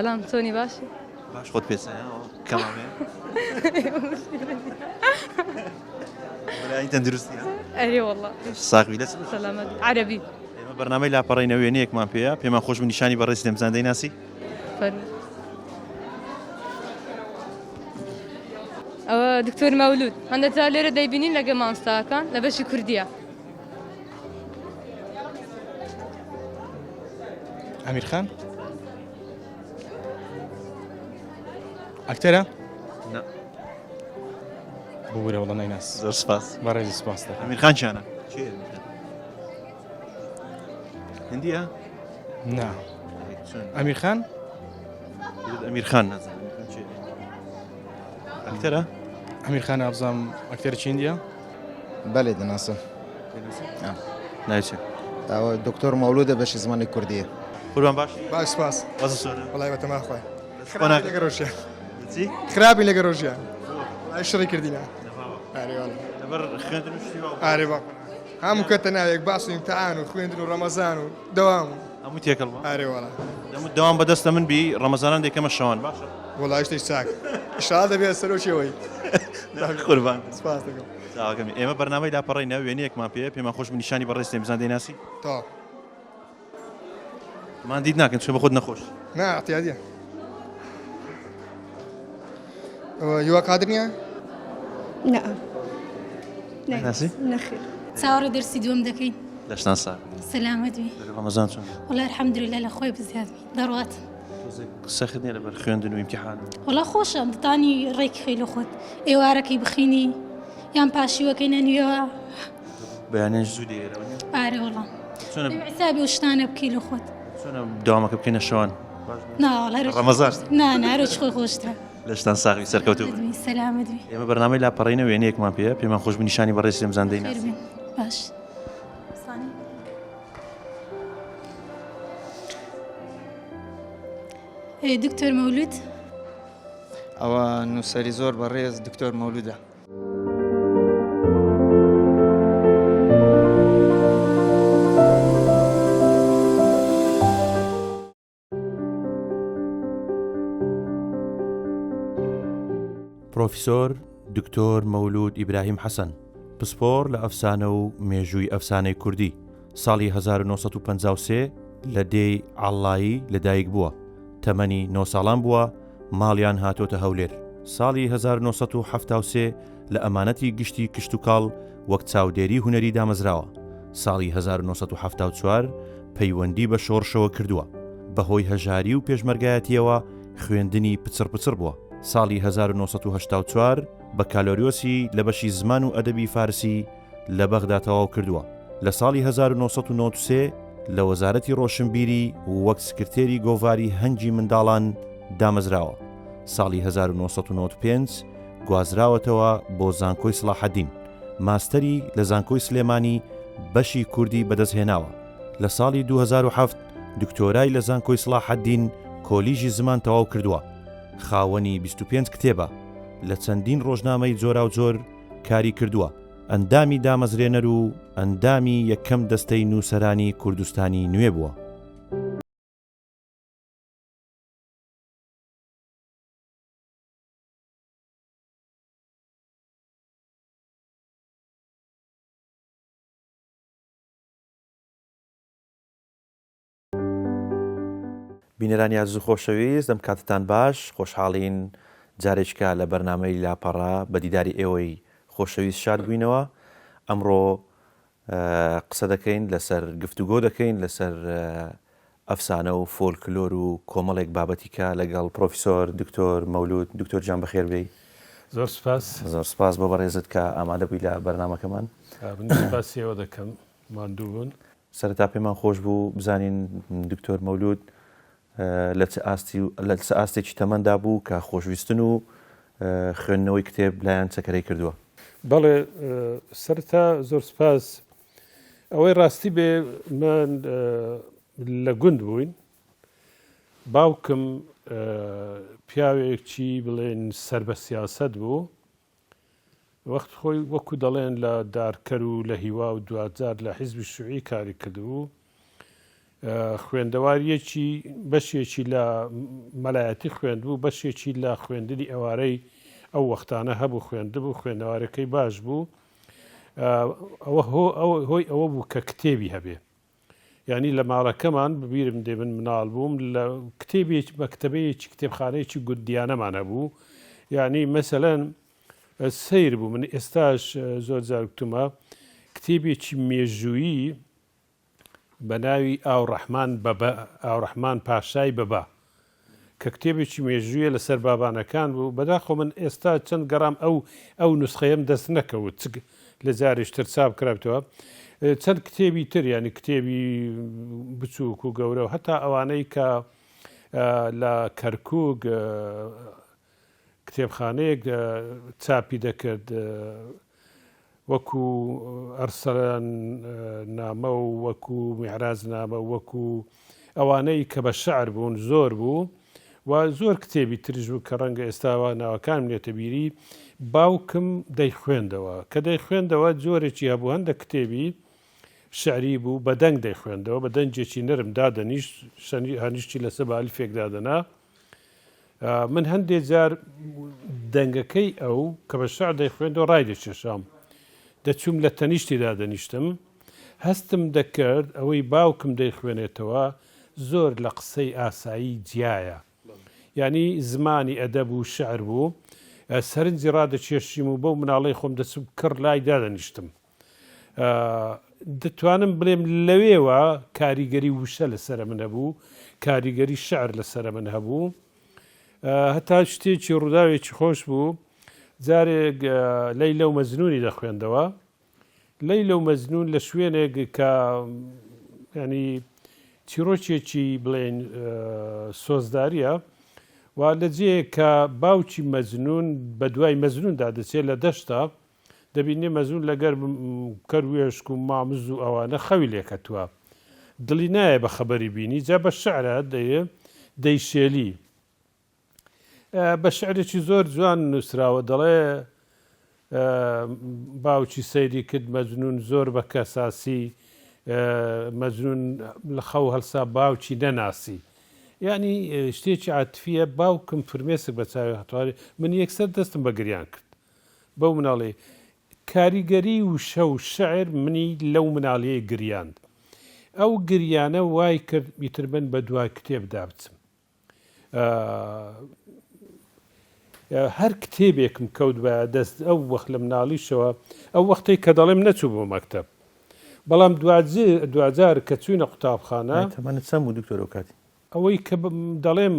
سەلام چۆنی باشی؟ باش خۆت پێ کەمامێ تەندروستی ئەرێ والله ساغبی لە سەلامەت عەرەبی ئێمە بەرنامەی لاپەڕینە وێنەیەکمان پێیە پێمان خۆش بوو نیشانی بەڕێز دەمزان دەیناسی فەرموو ئەوە دکتۆر مەولود هەندێک جار لێرە دەیبینین لەگە مامۆستاکان لە بەشی کوردیە ئەمیر خان ئەکتەرە؟ نا. ببورە وەڵا نایناس. زۆر سپاس. بەڕێزی سپاس دەکەم. ئەمیر خان چیانە؟ کێ ئەمیر خان؟ هندیە؟ نا. ئەمیر خان؟ ئەمیر خان نازانم. ئەکتەرە؟ ئەمیر خان ئابزام ئەکتەر چیندیە؟ بەلێ دەناسم. ناوی چیە؟ ئەوە دکتۆر مەولودە بەشی زمانی کوردیە. قوربان باشی؟ باش سپاس. وەزع چۆنە؟ وەڵای بەتەما خوای. خۆناک لەگەر ڕۆژیان. چی؟ خراپین لەگەر ڕۆژیان. وەڵای شڕی کردینە. ئارێ وەڵا. لەبەر خوێندن و شتی وا. ئارێ با. هەموو کەتە ناوێک باس و ئیمتحان و خوێندن و ڕەمەزان و دەوام و. هەموو تێکەڵ بووە؟ ئارێ وەڵا. دەموت دەوام بەدەستە من بی ڕەمەزانان دەیکەمە شەوان باشە؟ وەڵا شتێک چاک. ئیشاڵا دەبێ سەرۆکی ئەوەی. قوربان. سپاس دەکەم. چاوەکەمی ئێمە بەرنامەی لاپەڕینە وێنەیەکمان پێیە پێمان خۆش بوو نیشانی بەڕێزتێن بزان دەیناسی؟ تەواو. ماندیت ناکەن چونکە بەخۆت نەخۆش. نا اعتیادیە. ئەوە هیوا قادر نییە؟ نا. ناسی؟ نەخێر. چاوەڕێ دەرسی دووەم دەکەین. لەشتان ساغ بێت. سەلامەت بی. ڕەمەزان چۆن؟ وەڵا الحمدللە لە خۆی بزیاد بی دەڕوات. تۆزێک سەخت نییە لەبەر خوێندن و ئیمتیحان؟ وەڵا خۆشە دەتانی ڕێک خەی لە خۆت ئێوارەکەی بخینی یان پاشیوەکەی نەنویەوە. بەیانیان زوو دێرەوە نیە؟ ئارێ وەڵا. چۆنە حسابی ئەو شتانە بکەی لە خۆت. چۆنە دەوامەکە بکەینە شەوان؟ نا وەڵا هەر ڕەمەزان. نا نا هەر خۆی خۆشترە. لەشتان ساغ بی سەرکەوتوو بن. سەلامەت بی. ئێمە بەرنامەی لاپەڕینە وێنەیەکمان پێیە پێمان خۆش بوو نیشانی بەڕێز سلێمزان دەیناسی. باش. دکتۆر مەولود. ئەوە نووسەری زۆر بەڕێز دکتۆر مەولودە. پرۆفیسۆر دکتۆر مەولود ئیبراهیم حەسەن، پسپۆڕ لە ئەفسانە و مێژووی ئەفسانەی کوردی، ساڵی 1953 لە دێی عەڵڵایی لەدایک بووە، تەمەنی نۆ ساڵان بووە، ماڵیان هاتۆتە هەولێر. ساڵی 1973 لە ئەمانەتی گشتی کشتوکاڵ وەک چاودێری هونەری دامەزراوە، ساڵی 1974 پەیوەندی بە شۆڕشەوە کردووە، بەهۆی هەژاری و پێشمەرگایەتییەوە خوێندنی پچڕ پچڕ بووە. ساڵی 1984 بەکالۆریۆسی لە بەشی زمان و ئەدەبی فارسی لە بەغدا تەواو کردووە. لە ساڵی 1993 لە وەزارەتی ڕۆشنبیری وەک سکرتێری گۆڤاری هەنگی منداڵان دامەزراوە. ساڵی 1995 گوازراوەتەوە بۆ زانکۆی سڵاحەدین، ماستەری لە زانکۆی سلێمانی بەشی کوردی بەدەستهێناوە. لە ساڵی 2007 دکتۆرای لە زانکۆی سڵاحەدین کۆلیژی زمان تەواو کردووە. خاوەنی 25 کتێبە. لە چەندین ڕۆژنامەی جۆراوجۆر کاری کردووە. ئەندامی دامەزرێنەر و ئەندامی یەکەم دەستەی نووسەرانی کوردستانی نوێ بووە. بینەرانی ئازیز و خۆشەویست ئەم کاتتان باش خۆشحاڵین جارێکە لە بەرنامەی لاپەڕە بە دیداری ئێوەی خۆشەویست شاد بووینەوە ئەمڕۆ قسە دەکەین لەسەر گفتوگۆ دەکەین لەسەر ئەفسانە و فۆلکلۆر و کۆمەڵێک بابەتی کە لەگەڵ پرۆفیسۆر دکتۆر مەولود دکتۆر گیان بەخێر بێی. زۆر سپاس. زۆر سپاس بۆ بەڕێزت کە ئامادە بووی لە بەرنامەکەمان. من سپاسی ئێوە دەکەم ماندوو بوون. سەرەتا پێمان خۆش بوو بزانین دکتۆر مەولود لە چ ئاستی و لە چ ئاستێکی تەمەندا بوو کە خۆشویستن و خوێندنەوەی کتێب لایان چەکەرەی کردووە؟ بەڵێ سەرەتا زۆر سپاس. ئەوەی ڕاستی بێ من لە گوند بووین باوکم پیاوێکی بڵێن سەر بە سیاسەت بوو وەخت خۆی وەکو دەڵێن لە دارکەر و لە هیوا و دواجار لە حیزبی شوعی کاری کردبوو. خوێندەواریەکی بەشێکی لە مەلایەتی خوێندبوو بەشێکی لە خوێندنی ئێوارەی ئەو وەختانە هەبوو خوێندبوو خوێندەوارەکەی باش بوو ئەوە هۆی ئەوە بوو کە کتێبی هەبێ یعنی لە ماڵەکەمان ببیرم دێ من مناڵ بووم لە کتێبێک مەکتەبەیەکی کتێبخانەیەکی گوندیانەمان هەبوو یعنی مەسەلەن سیر بوو من ئێستاش زۆر جار گوتمە کتێبێکی مێژوویی بە ناوی ئاوڕەحمان بەبە، ئاوڕەحمان پاشای بەبا، کە کتێبێکی مێژوویە لەسەر بابانەکان بوو، بەداخەوە من ئێستا چەند گەڕام ئەو ئەو نوسخەیەم دەست نەکەوت چ لە جارێکی تر چاپ کرابتەوە. چەند کتێبی تر یانی کتێبی بچووک و گەورە و هەتا ئەوانەی کە لە کەرکووک کتێبخانەیەک چاپی دەکرد وەکو ئەرسەلان نامە و وەکو میعراج نامە و وەکو ئەوانەی کە بە شعر بوون زۆر بوو و زۆر کتێبی تریش بوو کە ڕەنگە ئێستاوە ناوەکانم نێتە بیری باوکم دەیخوێندەوە کە دەیخوێندەوە جۆرێکی هەبوو هەندە کتێبی شعری بوو بە دەنگ دەیخوێندەوە بە دەنگێکی نەرم دادەنیشت هەنیشتی لەسەر بە ئەلفێک دادەنا من هەندێ جار دەنگەکەی ئەو کە بە شعر دەیخوێندەوە ڕای دەکێشام دەچووم لە تەنیشتی دادەنیشتم هەستم دەکرد ئەوەی باوکم دەیخوێنێتەوە زۆر لە قسەی ئاسایی جیایە یعنی زمانی ئەدەب و شعر بوو سەرنجی ڕادەکێشیم و بەو مناڵەی خۆم دەچوم کڕ لای دادەنیشتم دەتوانم بڵێم لەوێوە کاریگەری وشە لەسەر من هەبوو، کاریگەری شعر لەسەر من هەبوو. هەتا شتێکی ڕووداوێکی خۆش بوو، جارێک لەیلە و مەجنونی دەخوێندەوە. لەیلە و مەجنون لە شوێنێک کە ینی چیرۆکێکی بڵێن سۆزداریە و لە جێیەک کە باوکی مەجنون بە دوای مەجنوندا دەچێت لە دەشتا دەبینێ مەزوون لەگەر کەروێشک و مامز و ئەوانە خەوی لێکەتووە. دڵی نایە بە خەبەری بینی، جا بە شعرە دەیێ دەیشێلی. بە شعرێکی زۆر جوان نووسراوە دەڵێ باوکی سەیری کرد مەجنوون زۆر بە کەساسی مەجنوون لە خەو هەڵسا باوکی نەناسی. یانی شتێکی عاتفیە باوکم فرمێسک بە چاوی هەتواری من یەکسەر دەستم بە گریان کرد. بەو مناڵی کاریگەری وشە و شعر منی لەو مناڵیەی گریاند ئەو گریانە وای کرد ئیتر من بە دوای کتێبدا بچم هەر کتێبێکم کەوت بە دەست ئەو وەخت لە مناڵیشەوە ئەو وەختەی کە دەڵێم نەچوو بۆ مەکتەب بەڵام دواجار کە چوینە قوتابخانە تەمەنت چەند بوو دکتۆر ئەو کاتی؟ ئەوەی کە دەڵێم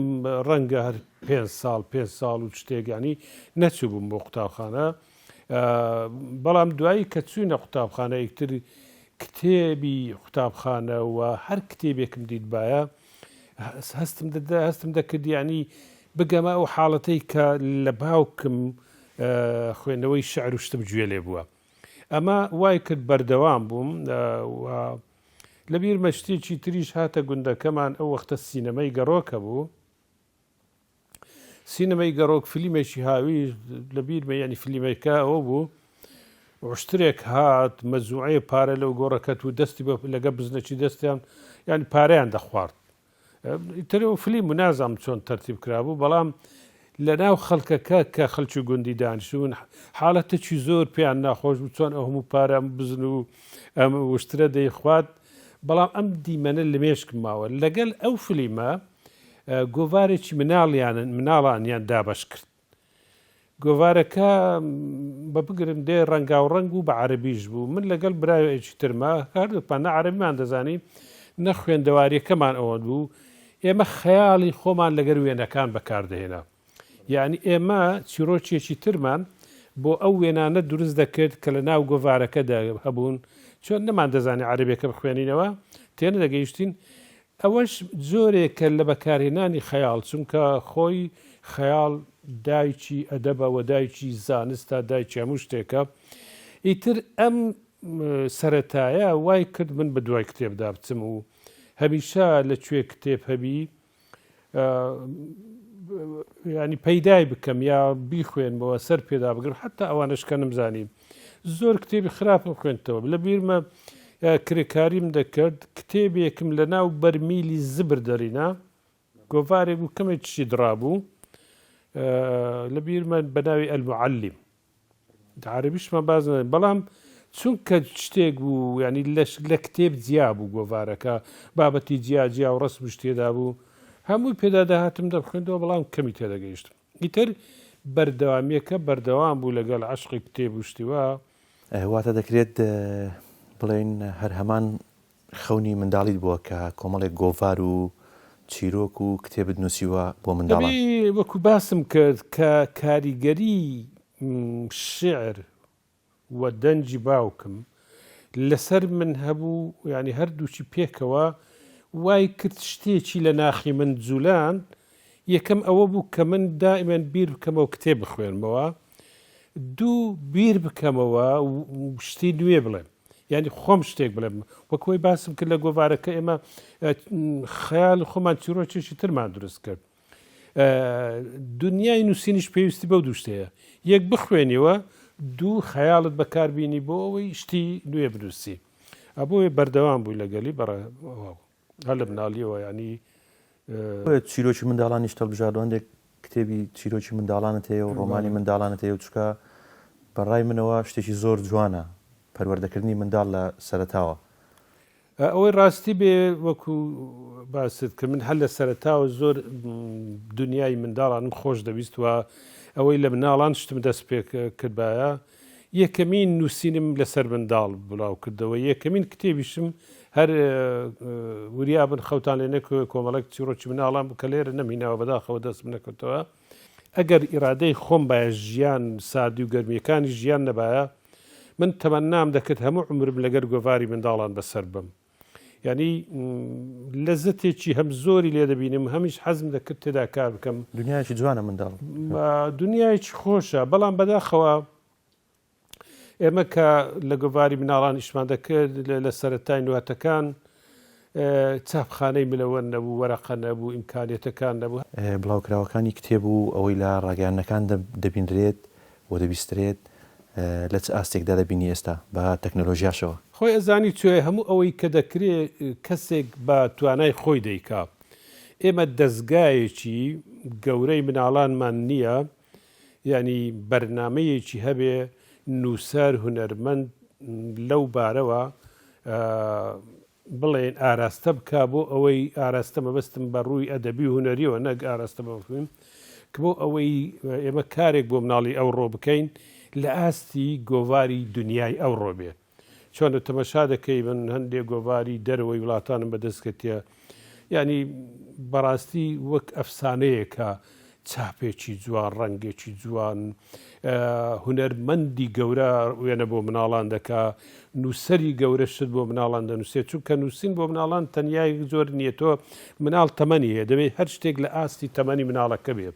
ڕەنگە هەر پێ ساڵ پێ ساڵ و شتێک ینی نەچوو بووم بۆ قوتابخانە بەڵام دوایی کە چوینە قوتابخانە یەکتر کتێبی قوتابخانە و هەر کتێبێکم دیتبایە هەستم هەستم دەکرد ینی بگەمە ئەو حاڵەتەی کە لە باوکم خوێندنەوەی شعر و شتم گوێ لێ بووە ئەمە وای کرد بەردەوام بووم و لەبیرمە شتێکی تریش هاتە گوندەکەمان ئەو وەختە سینەمای گەڕۆک هەبوو سینەمای گەڕۆک فلیمێکی هاوی لەبیرمە یعنی فلیمەکە ئەوە بوو وشترێک هات مەجموعەیە پارە لەو گۆڕەکەت و دەستی بە لەگە بزنەکی دەستیان یعنی پارەیان دەخوارد ئیتر ئەو فلیم و نازانم چۆن تەرتیب کرابوو بەڵام لە ناو خەڵکەکە کە خەڵکی گوندی دانیشتبوون حاڵەتێکی زۆر پێیان ناخۆش بوو چۆن ئەو هەموو پارە ئەم بزن و ئەم وشترە دەیخوات بەڵام ئەم دیمەنە لە مێشکم ماوە لەگەل ئەو فلیمە گۆڤارێکی مناڵیان مناڵانیان دابەش کرد گۆڤارەکە بە بگرم دێ ڕەنگاوڕەنگ و بە عەرەبیش بوو. من لەگەڵ برایەکی ترما هەردووکمان نە عەرەبیمان دەزانی نە خوێندەوارییەکەمان ئەوەند بوو. ئێمە خەیاڵی خۆمان لەگەر وێنەکان بەکار دەهێنا. یەعنی ئێمە چیرۆکێکی ترمان بۆ ئەو وێنانە دروست دەکرد کە لە ناو گۆڤارەکەدا هەبوون. چۆن نەماندەزانی عەرەبیەکە بخوێنینەوە، تێنەدەگەیشتین. ئەوەش جۆرێکە لە بەکارهێنانی خەیاڵ، چونکە خۆی خەیاڵ دایکی ئەدەبە و دایکی زانستە، دایکی هەموو شتێکە. ئیتر ئەم سەرەتایە وای کرد من بە دوای کتێبدا بچم و هەمیشە لە کوێ کتێب هەبی ینی پەیدای بکەم یا بیخوێنمەوە سەر پێدا بگرم حتا ئەوانەش کە نمزانی زۆر کتێبی خراپم خوێندتەوە لە بیرمە. کرێکاریم دەکرد، کتێبێکم لە ناو بەرمیلی زبر دەرینا، گۆڤارێک بوو کەمێک چی دڕابوو، لە بیرمە بە ناوی المعلم. عەرەبیشمان باس نەدەکرد، بەڵام چونکە شتێک بوو یانی لە کتێب جیا بوو گۆڤارەکە، بابەتی جیا جیا و ڕەسمیش تێدا بوو، هەمووی پێدا دەهاتم دەمخوێندەوە، بەڵام کەمی تێدەگەیشتم. ئیتر بەردەوامییەکە بەردەوام بوو لەگەڵ عەشقی کتێب و شتی وا. واتە دەکرێت بڵێین هەر هەمان خەونی منداڵیت بووە کە کۆمەڵێک گۆڤار و چیرۆک و کتێبت نووسیوە بۆ منداڵان؟ دەبێ وەکو باسم کرد کە کاریگەری شیعر و دەنگی باوکم لەسەر من هەبوو، یانی هەردووکی پێکەوە وای کرد شتێکی لە ناخی من جولاند، یەکەم ئەوە بوو کە من دائیمەن بیر بکەمەوە کتێب بخوێنمەوە، دوو بیر بکەمەوە شتی نوێ بڵێم. یانی خۆم شتێک بڵێم وەک ئەوەی باسم کرد لە گۆڤارەکە ئێمە خەیاڵ خۆمان چیرۆکێکی ترمان دروست کرد دنیای نووسینیش پێویستی بەو دوو شتەیە یەک بخوێنیەوە دوو خەیاڵت بەکاربینی بۆ ئەوەی شتی نوێ بنووسی ئەبۆیە بەردەوام بووی لەگەلی بەڕ هەر لە مناڵیەوە ینی چیرۆکی منداڵانیشت هەڵبژاردوە هەندێک کتێبی چیرۆکی منداڵانت هەیە و ڕۆمانی منداڵانت هەیە و چونکە بە ڕای منەوە شتێکی زۆر جوانە پەروەردەکردنی منداڵ لە سەرەتاوە. ئەوەی ڕاستی بێ وەکو باست کرد من هەر لە سەرەتاوە زۆر دنیای منداڵانم خۆش دەویست و ئەوەی لە مناڵان شتم دەست پێ کردبایە یەکەمین نووسینم لەسەر منداڵ بڵاو کردەوە، یەکەمین کتێبیشم هەر وریا بن خەوتان لێ نەکەوێ کۆمەڵێک چیڕۆکی مناڵان بوو کە لێرە نەمهیناوە بەداخەوە دەستم نەکەوتەوە. ئەگەر ئیرادەی خۆم بایە ژیان ساردی و گەرمییەکانی ژیان نەبایە من تەمەنام دەکرد هەموو عومرم لەگەر گۆڤاری منداڵان بەسەر بەم. یانی لەزەتێکی هەم زۆری لێ دەبینم هەمیش حەزم دەکرد تێدا کار بکەم. دنیایەکی جوانە منداڵ. دنیایەکی خۆشە بەڵام بەداخەوە ئێمە کە لە گۆڤاری مناڵان ئیشمان دەکرد لە سەرەتای نواتەکان چاپخانەی ملەوەن نەبوو وەرەقە نەبوو ئیمکانیەتەکان نەبوو. بڵاوکراوەکانی کتێب و ئەوەی لە ڕاگەیاندنەکان دەبینرێت و دەبیسترێت لە چ ئاستێکدا دەبینی ئێستا بە تەکنەلۆژیاشەوە؟ خۆی ئەزانی چۆیە هەموو ئەوەی کە دەکرێ کەسێک بە توانای خۆی دەیکا ئێمە دەزگایەکی گەورەی مناڵانمان نییە یانی بەرنامەیەکی هەبێ نووسەر هونەرمەند لەو بارەوە بڵێین ئاراستە بکا بۆ ئەوەی ئاراستە مەبەستم بە ڕووی ئەدەبی و هونەریەوە نەک ئاراستە بە مەفهوم کە بۆ ئەوەی ئێمە کارێک بۆ مناڵی ئەوڕۆ بکەین لە ئاستی گۆڤاری دنیای ئەوڕۆ بێ چۆن تەمەشا دەکەی من هەندێک گۆڤاری دەرەوەی وڵاتانم بەدەست کەتیە یانی بەڕاستی وەک ئەفسانەیەکە چاپێکی جوان ڕەنگێکی جوان هونەرمەندی گەورە وێنە بۆ مناڵان دەکا نووسەری گەورە شت بۆ مناڵان دەنووسێت چونکە نووسین بۆ مناڵان تەنیا زۆر نییە تۆ مناڵ تەمەنی هەیە دەبێت هەر شتێک لە ئاستی تەمەنی مناڵەکە بێ.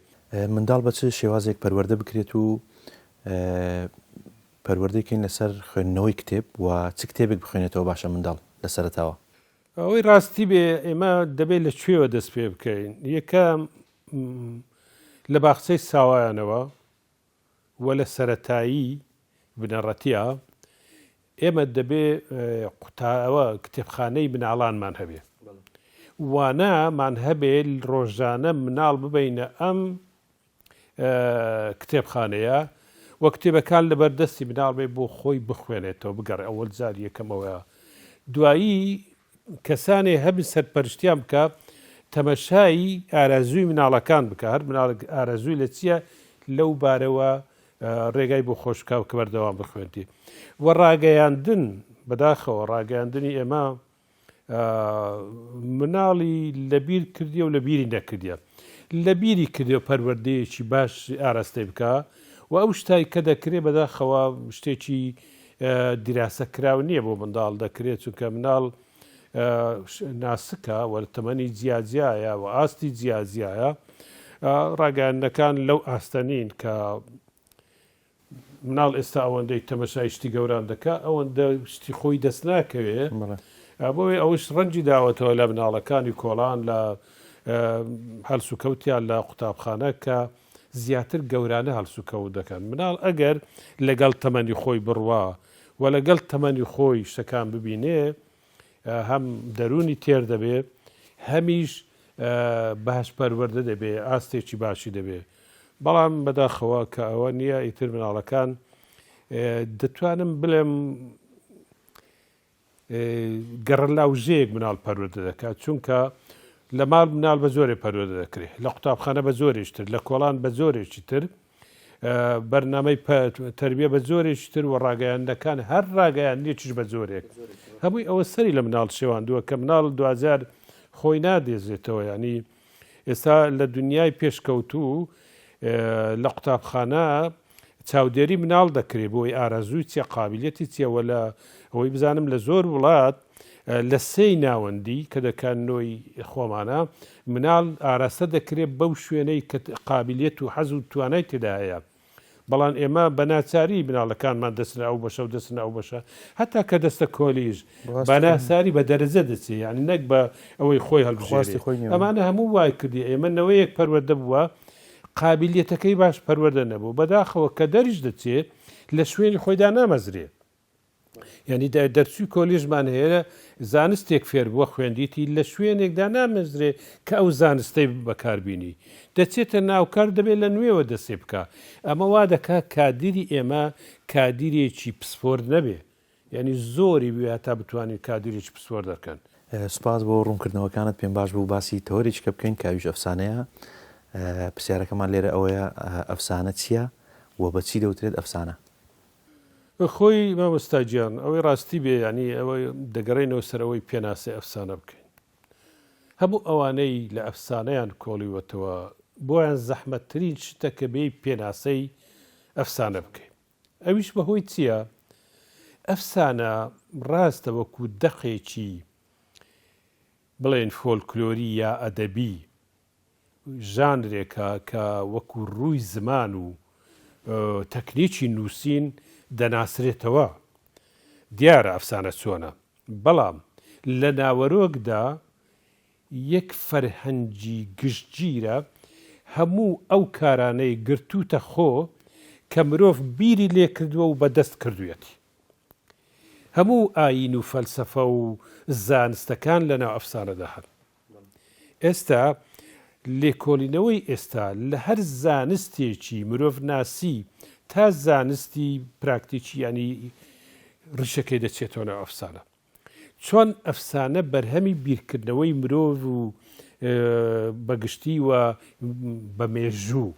منداڵ بە چ شێوازێک پەروەردە بکرێت و پەروەردەی کەین لەسەر خوێندنەوەی کتێب و چ کتێبێک بخوێنێتەوە باشە منداڵ لە سەرەتاوە؟ ئەوەی ڕاستی بێ ئێمە دەبێت لە کوێوە دەست پێ بکەین یەکەم لە باخچەی ساوایانەوە و لە سەرەتایی بنەڕەتیە ئێمە دەبێ قوتاوە کتێبخانەی مناڵانمان هەبێ وانەمان هەبێ ڕۆژانە مناڵ ببینە ئەم کتێبخانەیە و کتێبەکان لەبەر دەستی مناڵ بێ بۆ خۆی بخوێنێتەوە بگەڕێ ئەوەل جار یەکەم ئەوەیە دوایی کەسانێ هەبن سەرپەرشتیان بکە تەمەشای ئارەزووی مناڵەکان بکە هەر مناڵێک ئارەزووی لە چییە لەو بارەوە ڕێگای بۆ خۆش بکە کە بەردەوام بخوێنتی و ڕاگەیاندن بەداخەوە ڕاگەیاندنی ئێمە مناڵی لەبیر کردیە و لەبیری نەکردیە لەبیری کردیە پەروەردەیەکی باش ئاراستەی بکە و ئەو شتای کە دەکرێ بەداخەوە شتێکی دیراسە کراو نییە بۆ منداڵ دەکرێت چونکە مناڵ ناسکە وە تەمەنی جیاجیایە و ئاستی جیاجیایە ڕاگەیاندنەکان لەو ئاستە نین کە مناڵ ئێستا ئەوەندەی تەمەشای شتی گەوران دەکا ئەوەندە شتی خۆی دەست ناکەوێ بۆیە ئەوش ڕەنجی داوەتەوە لە مناڵەکانی کۆڵان لە هەلسوکەوتیان لە قوتابخانە کە زیاتر گەورانە هەلسوکەوت دەکەن مناڵ ئەگەر لەگەڵ تەمەنی خۆی بڕوا و لەگەڵ تەمەنی خۆی شتەکان ببینێ هەم دەروونی تێر دەبێ هەمیش باش پەروەردە دەبێ ئاستێکی باشی دەبێ بەڵام بەداخەوە کە ئەوە نییە ئیتر مناڵەکان دەتوانم بڵێم گەڕەلاوژەیەک مناڵ پەروەردە دەکات چونکە لە ماڵ مناڵ بە جۆرێ پەروەردە دەکرێت لە قوتابخانە بە جۆرێکی تر لە کۆڵان بە جۆرێکی تر بەرنامەی تربیە بە جۆرێکی تر و ڕاگەیاندنەکان هەر ڕاگەیاندنێکیش بە جۆرێک هەمووی ئەوە سەری لە مناڵ شێواندووە کە مناڵ دواجار خۆی نادێزێتەوە ینی ئێستا لە دنیای پێشکەوتوو لە قوتابخانە چاودێری مناڵ دەکرێ بۆی ئارەزووی چیە قابلیەتی چیە وە لە ئەوەی بزانم لە زۆر وڵات لە سێی ناوەندی کە دەکەن نۆی خۆمانە مناڵ ئاراستە دەکرێت بەو شوێنەی کە قابلیەت و حەز و توانای تێدا هەیە بەڵام ئێمە بە ناچاری مناڵەکانمان دەچنە ئەو بەشە و دەچنە ئەو بەشە هەتا کە دەستە کۆلیژ بە ناچاری بە دەرەجە دەچێ یعنی نەک بە ئەوەی خۆی هەڵبژێرێ ئەمانە هەموو وای کردی ئێمە نەوەیەک پەروەردە بووە قابیلیەتەکەی باش پەروەردە نەبوو بەداخەوە کە دەریش دەچێ لە شوێنی خۆیدا نامەزرێ یعنی دەرچووی کۆلیژمان هەیە زانستێک فێر بووە خوێندیتی لە شوێنێکدا نامەزرێ کە ئەو زانستەی بەکاربینی دەچێتە ناوکار دەبێت لە نوێوە دەسێ بکە ئەمە وا دەکا کادیری ئێمە کادیرێکی پسپۆر نەبێ یانی زۆری بوێ هەتا بتوانین کادیرێکی پسپۆر دەرکەن. سوپاس بۆ ڕوونکردنەوەکانت پێم باش بوو باسی تەوەرێکی کە بکەین کە ئەویش ئەفسانەیە پرسیارەکەمان لێرە ئەوەیە ئەفسانە چییە و بە چی دەوترێت ئەفسانە؟ خۆی مامۆستا گیان ئەوەی ڕاستی بێ یانی ئەوەی دەگەڕێینەوە سەر ئەوەی پێناسەی ئەفسانە بکەین هەموو ئەوانەی لە ئەفسانەیان کۆڵیوەتەوە بۆیان زەحمەتترین شتە کە بێی پێناسەی ئەفسانە بکەین ئەویش بە هۆی چییە؟ ئەفسانە ڕاستە وەکوو دەقێکی بڵێین فۆلکلۆری یا ئەدەبی ژانرێکە کە وەکوو ڕووی زمان و تەکنیکی نووسین دەناسرێتەوە. دیارە ئەفسانە چۆنە، بەڵام لە ناوەرۆکدا یەک فەرهەنگی گشتگیرە هەموو ئەو کارانەی گرتووتە خۆ کە مرۆڤ بیری لێکردووە و بەدەست کردوویەتی. هەموو ئایین و فەلسەفە و زانستەکان لەناو ئەفسانەدا هەن. ئێستا لێکۆڵینەوەی ئێستا لە هەر زانستێکی مرۆڤناسی تا زانستی پراکتیکی یانی ڕیشەکەی دەچێتەوە ناو ئەفسانە. چۆن ئەفسانە بەرهەمی بیرکردنەوەی مرۆڤ و بە گشتی و بە مێژوو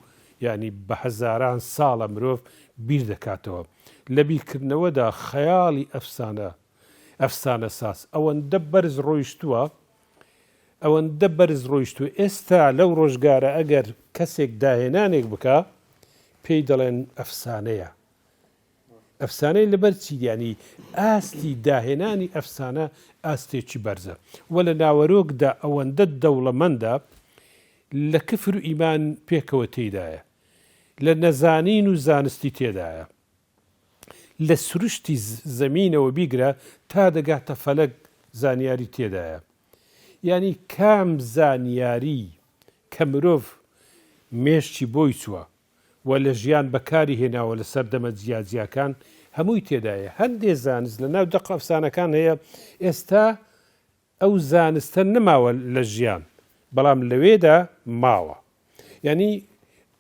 یعنی بە هەزاران ساڵە مرۆڤ بیر دەکاتەوە لە بیرکردنەوەدا خەیاڵی ئەفسانە ئەفسانەساز ئەوەندە بەرز ڕۆیشتووە ئەوەندە بەرز ڕۆیشتووە ئێستا لەو ڕۆژگارە ئەگەر کەسێک داهێنانێک بکا پێی دەڵێن ئەفسانەیە ئەفسانەی لەبەر چی یانی ئاستی داهێنانی ئەفسانە ئاستێکی بەرزە و لە ناوەرۆکدا ئەوەندە دەوڵەمەندە لە کفر و ئیمان پێکەوە تێیدایە لە نەزانین و زانستی تێدایە لە سروشتی زەمینەوە بیگرە تا دەگاتە فەلەک زانیاری تێدایە یانی کام زانیاری کە مرۆڤ مێشکی بۆی چووە و لە ژیان بەکاری هێناوە لە سەردەمە جیاجیاکان هەمووی تێدایە هەندێ زانست لە ناو دەق ئەفسانەکان هەیە ئێستا ئەو زانستە نەماوە لە ژیان بەڵام لەوێدا ماوە یعنی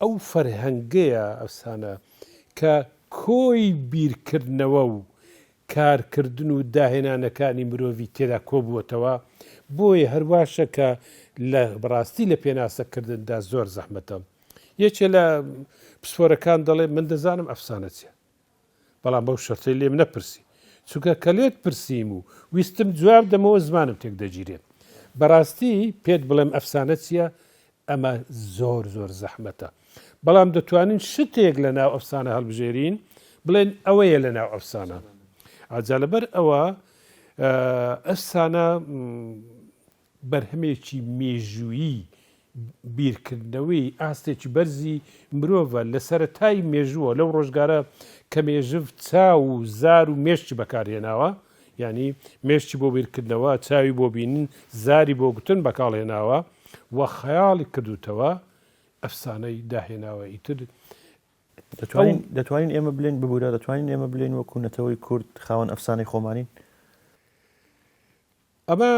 ئەو فەرهەنگەیە ئەفسانە کە کۆی بیرکردنەوە و کارکردن و داهێنانەکانی مرۆڤی تێدا کۆبووەتەوە، بۆیە هەرواشە کە لە بەڕاستی لە پێناسەکردندا زۆر زەحمەتە. یەکێ لە پسپۆرەکان دەڵێ من دەزانم ئەفسانە چیە، بەڵام بەو شەرتەی لێم نەپرسی، چونکە کە لێت پرسیم و ویستم جواب دەمەوە زمانم تێک دەگیرێ. بەڕاستی پێت بڵێم ئەفسانە چیە، ئەمە زۆر زۆر زەحمەتە. بەڵام دەتوانین شتێک لە ناو ئەفسانە هەڵبژێرین بڵێن ئەوەیە لە ناو ئەفسانە. ئاجا لەبەر ئەوە ئەفسانە بەرهەمێکی مێژوویی بیرکردنەوەی ئاستێکی بەرزی مرۆڤە لە سەرەتای مێژووە لەو ڕۆژگارە کە مێژڤ چاو و زار و مێشکی بەکارهێناوە یانی مێشکی بۆ بیرکردنەوە چاوی بۆ بینین زاری بۆ گوتن بەکاڵهێناوە و خەیاڵی کردوتەوە ئەفسانەی داهێناوە ئیتر. دەتوانین دەتوانین ئێمە بلێن ببوورە دەتوانین ئێمە بلێن وەکو نەتەوەی کورد خاوەن ئەفسانەی خۆمانین؟ ئەمە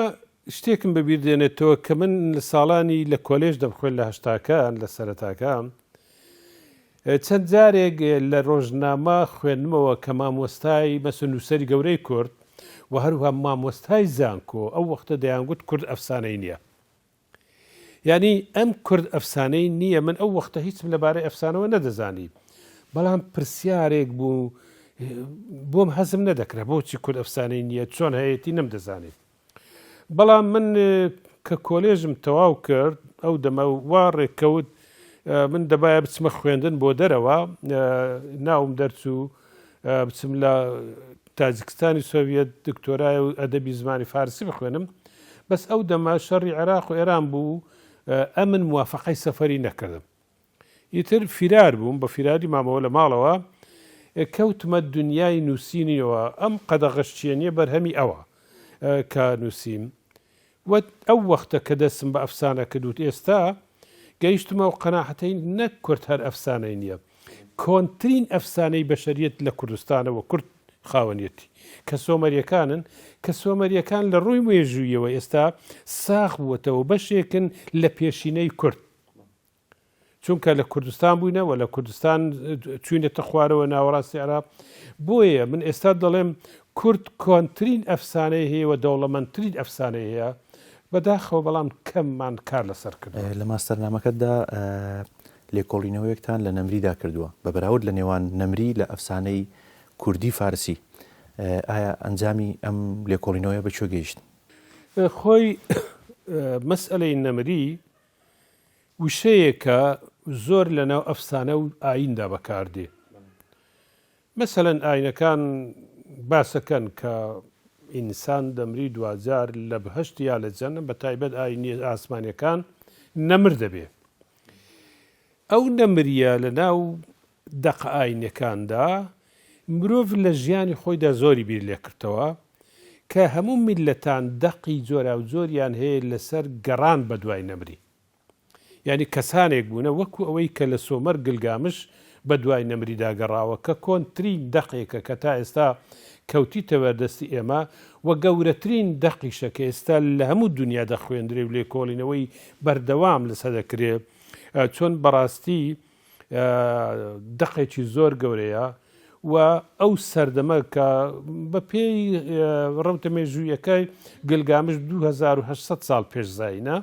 شتێکم بەبیر دێنێتەوە کە من لە ساڵانی لە کۆلێژ دەمخوێند لە هەشتاکان لە سەرەتاکان چەند جارێک لە ڕۆژنامە خوێندمەوە کە مامۆستای مەسە نووسەری گەورەی کورد و هەروها مامۆستای زانکۆ ئەو وەختە دەیانگوت کورد ئەفسانەی نییە. یانی ئەم کورد ئەفسانەی نییە من ئەو وەختە هیچم لەبارەی ئەفسانەوە نەدەزانی بەڵام پرسیارێک بوو بۆم هەزم نەدەکرا بۆچی کورد ئەفسانەی نییە چۆن هەیەتی نەمدەزانی بەڵام من کە کۆلێژم تەواو کرد ئەو دەمە وا ڕێککەوت من دەبایە بچمە خوێندن بۆ دەرەوە ناوم دەرچوو بچم لە تاجیکستانی سۆڤیەت دکتۆرای و ئەدەبی زمانی فارسی بخوێنم بەس ئەو دەمە شەڕی عێراق و ئێران بوو ئەمن موافقەی سەفەری نەکردم ئیتر فیرار بووم بە فیراری مامەوە لە ماڵەوە کەوتمە دنیای نووسینیەوە ئەم قەدەغەشچێنیە بەرهەمی ئەوە کە نووسیم وە ئەو وەختە کە دەستم بە ئەفسانە کرد وت ئێستا گەیشتمە ئەو قەناعەتەی نەک کورد هەر ئەفسانەی نییە کۆنترین ئەفسانەی بەشەریەت لە کوردستانە وە کورد خاوەنیەتی کە سۆمەریەکانن کە سۆمەریەکان لە ڕووی مێژوویەوە ئێستا ساغ بووەتەوە بەشێکن لە پێشینەی کورد چونکە لە کوردستان بووینە و لە کوردستان چوینەتە خوارەوە ناوەڕاستی عێراق بۆیە من ئێستا دەڵێم کورد کۆنترین ئەفسانەی هەیە و دەوڵەمەندترین ئەفسانەی هەیە بەداخەوە بەڵام کەممان کار لەسەر کردووە. لە ماستەرنامەکەتدا لێکۆڵینەوەیەکتان لە نەمریدا کردووە بە بەراورد لە نێوان نەمری لە ئەفسانەی کوردی فارسی ئایا ئەنجامی ئەم لێکۆڵینەوەیە بە کوێ گەیشت؟ خۆی مەسئەلەی نەمری وشەیەکە زۆر لەناو ئەفسانە و ئاییندا بەکاردێ. مەسەلەن ئاینەکان باسەکەن کە ئینسان دەمری دواجار لە بەهەشت یا لە جەنە بە تایبەت ئاینی ئاسمانیەکان نەمر دەبێ. ئەو نەمریە لە ناو دەقە ئاینیەکاندا مرۆڤ لە ژیانی خۆیدا زۆری بیر لێکردەوە کە هەموو میللەتان دەقی جۆراوجۆریان هەیە لەسەر گەڕان بەدوای نەمری. یانی کەسانێک بوونە وەکو ئەوەی کە لە سۆمەر گلگامش بەدوای نەمریدا گەڕاوە کە کۆنترین دەقێکە کە تا ئێستا کەوتیتە بەردەستی ئێمە و گەورەترین دەقیشە کە ئێستا لە هەموو دونیا دەخوێندرێ و لێکۆڵینەوەی بەردەوام لەسەر دەکرێ چۆن بەڕاستی دەقێکی زۆر گەورەیە و ئەو سەردەمە کە بە پێی ڕەوتە مێژوویەکەی گلگامش 2800 ساڵ پێش زایینە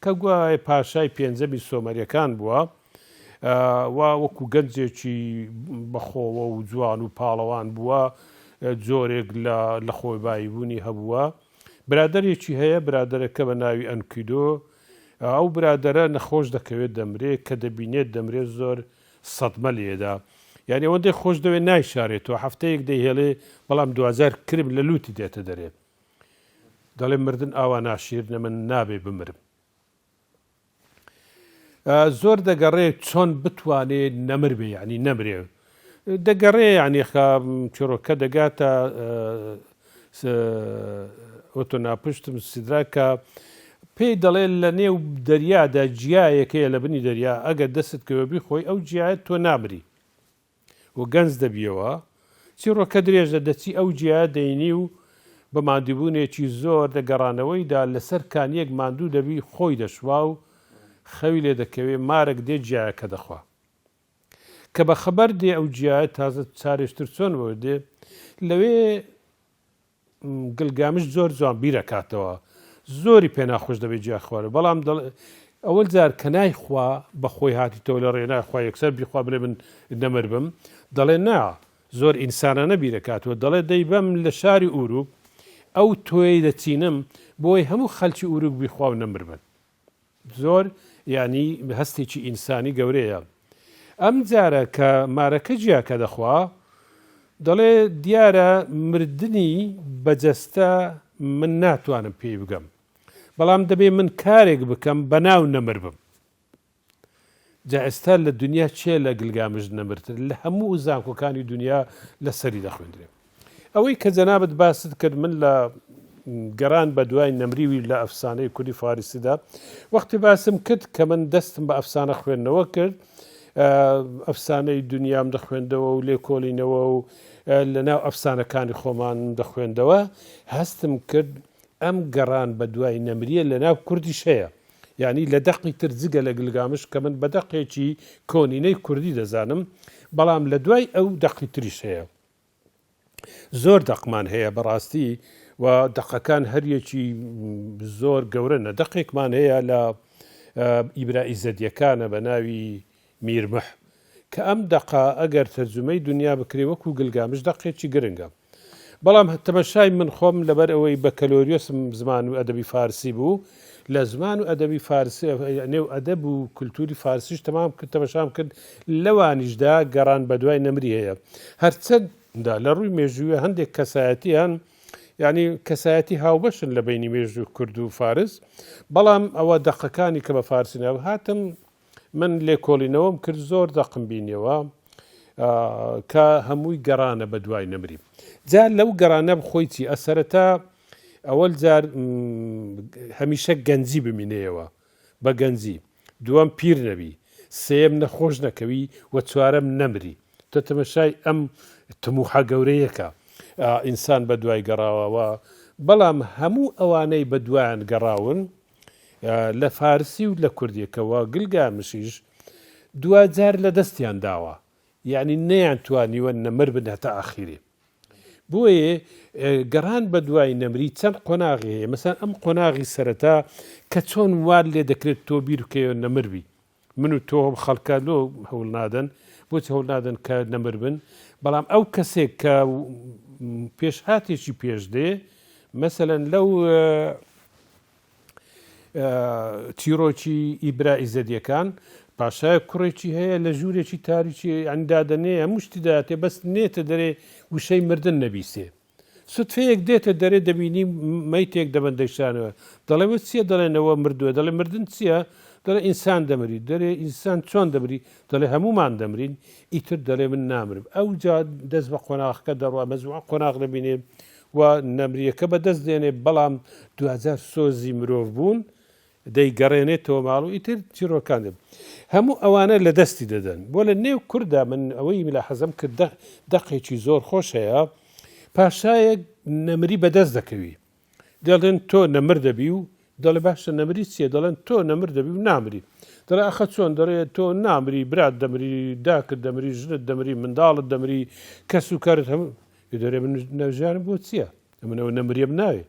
کە گوایە پاشای پێنجەمی سۆمەریەکان بووە و وەکو گەنجێکی بەخۆوە و جوان و پاڵەوان بووە جۆرێک لە لە خۆبایی بوونی هەبووە برادەرێکی هەیە برادەرەکە بە ناوی ئەنکیدۆ ئەو برادەرە نەخۆش دەکەوێت دەمرێ کە دەبینێت دەمرێت زۆر سەدمە لێدا یانی ئەوەندەی خۆش دەوێت نایشارێتەوە هەفتەیەک دەیهێڵێ بەڵام دواجار کرم لە لوتی دێتە دەرێ دەڵێ مردن ئاوا ناشیرنە من نابێ بمرم زۆر دەگەڕێ چۆن بتوانێ نەمر بێ یعنی نەمرێ دەگەڕێ یعنی چیڕۆکە دەگاتە ئۆتۆناپشتم سیدرا کە پێی دەڵێ لە نێو دەریادا جیایەک هەیە لە بنی دەریا ئەگەر دەستت کەوێ بیخۆی ئەو جیایە تۆ نامری و گەنج دەبیەوە چیڕۆکە درێژە دەچی ئەو جیایە دەینی و بە ماندووبوونێکی زۆر لە گەڕانەوەیدا لەسەر کانیەک ماندوو دەبی خۆی دەشوا و خەوی لێ دەکەوێ مارەک دێ جیایەکە دەخوا. کە بە خەبەر دێ ئەو جیایە تازە چارێشتر چۆن بۆ دێ لەوێ گلگامش زۆر جوان بیرەکاتەوە زۆری پێ ناخۆش دەبێت جیا خوارە بەڵام ئەوەل جار کە نایخوا بە خۆی هاتیتەوە لە ڕێ نایخوا یەکسەر بیخوا بڵێ من نەمر بم دەڵێ نا زۆر ئینسانانە بیرەکاتەوە دەڵێ دەیبەم لە شاری ئوروک ئەو تۆیەی دەچینم بۆی هەموو خەلکی ئوروک بیخوا و نەمر بن زۆر یانی هەستێکی ئینسانی گەورەیە ئەم جارە کە مارەکە جیاکە دەخوا دەڵێ دیارە مردنی بەجەستە من ناتوانم پێی بگەم بەڵام دەبێ من کارێک بکەم بەناو نەمر بم جا ئێستا لە دنیا چێ لە گلگامش نەمرتر لە هەموو زانکۆکانی دنیا لەسەری دەخوێندرێ ئەوەی کە جەنابت باست کرد من لە گەڕان بە دوای نەمریوی لە ئەفسانەی کوردی فارسیدا وەختی باسم کرد کە من دەستم بە ئەفسانە خوێندنەوە کرد. ئەفسانەی دنیام دەخوێندەوە و لێکۆڵینەوە و لەناو ئەفسانەکانی خۆمانم دەخوێندەوە، هەستم کرد ئەم گەڕان بە دوای نەمرییە لەناو کوردیش هەیە. یانی لە دەقی تر جگە لە گلگامش کە من بە دەقێکی کۆنینەی کوردی دەزانم، بەڵام لە دوای ئەو دەقی تریش هەیە. زۆر دەقمان هەیە بەڕاستی و دەقەکان هەریەکی زۆر گەورەنە. دەقێکمان هەیە لە ئیبرا ئیزەدیەکانە بە ناوی میرمح کە ئەم دەقە ئەگەر تەرجومەی دنیا بکرێ وەکو گلگامش دەقێکی گرنگە. بەڵام تەمەشای من خۆم لەبەر ئەوەی بەکەلۆریۆسم زمان و ئەدەبی فارسی بوو لە زمان و ئەدەبی فارسی نێو ئەدەب و کولتوری فارسیش تەمام کرد تەمەشام کرد لەوانیشدا گەڕان بەدوای نەمری هەیە هەرچەندە لە ڕووی مێژوویە هەندێک کەسایەتی هەن یعنی کەسایەتی هاوبەشن لە بینی مێژوو کورد و فارس بەڵام ئەوە دەقەکانی کە بە فارسی ناو هاتم من لێکۆڵینەوەم کرد زۆر دەقم بینیەوە کە هەمووی گەڕانە بە دوای نەمری جا لەو گەڕانە بخۆی چی ئەسەرەتا ئەوەل جار هەمیشە گەنجی بمینەیەوە بە گەنجی دووەم پیر نەبی سێم نەخۆش نەکەوی و چوارەم نەمری تۆ تەمەشای ئەم تموحە گەورەیەکە ئینسان بە دوای گەڕاوەوە بەڵام هەموو ئەوانەی بە دوایان گەڕاون لە فارسی و لە کوردیەکەوە گلگامشیش دواجار لە دەستیان داوە یعنی نەیان توانیوە نەمر بن هەتا ئاخیری بۆیە گەڕان بە دوای نەمری چەند قۆناغی هەیە مەسەن ئەم قۆناغی سەرەتا کە چۆن وار لێ دەکرێت تۆ بیر بکەیەوە نەمر بی من و تۆ خەڵکە لۆ هەوڵ نادەن بۆچی هەوڵ نادەن کە نەمر بن بەڵام ئەو کەسێک کە پێشهاتێکی پێش دێ مەسەلەن لەو چیڕۆکی ئیبرا ئیزەدیەکان پاشایەک کوڕێکی هەیە لە ژوورێکی تاریکی یانی دادەنێ هەموو شتی داتێ بەس نێتە دەرێ وشەی مردن نەبیسێ سوتفەیەک دێتە دەرێ دەبینی مەیتێک دەبەن دەیشانەوە دەڵێ وە چییە دەڵێنەوە مردووە دەڵێ مردن چییە دەڵێ ئینسان دەمری دەرێ ئینسان چۆن دەمری دەڵێ هەمومان دەمرین ئیتر دەڵێ من نامرم ئەو جا دەست بە قۆناغەکە دەڕوا مەزوع قۆناغ دەبینێ و نەمرییەکە بەدەست دێنێ، بەڵام دواجار سۆزی مرۆڤ بوون دەیگەڕێنێتەوە ماڵ و ئیتر چیرۆکان دێن. هەموو ئەوانە لە دەستی دەدەن. بۆ لە نێو کوردا من ئەوەی ملاحەزەم کرد دەقێکی زۆر خۆش هەیە، پاشایەک نەمری بەدەست دەکەوی. دەڵێن تۆ نەمر دەبی و دەڵێ باشە نەمری چییە؟ دەڵێن تۆ نەمر دەبی و نامری. دەڵێ ئەخە چۆن؟ دەڵێ تۆ نامری، برات دەمری، داکت دەمری، ژنت دەمری، منداڵت دەمری، کەس و کارت هەموو. دەرێ من ژیانم بۆ چییە؟ من ئەوە نەمریەم ناوێ.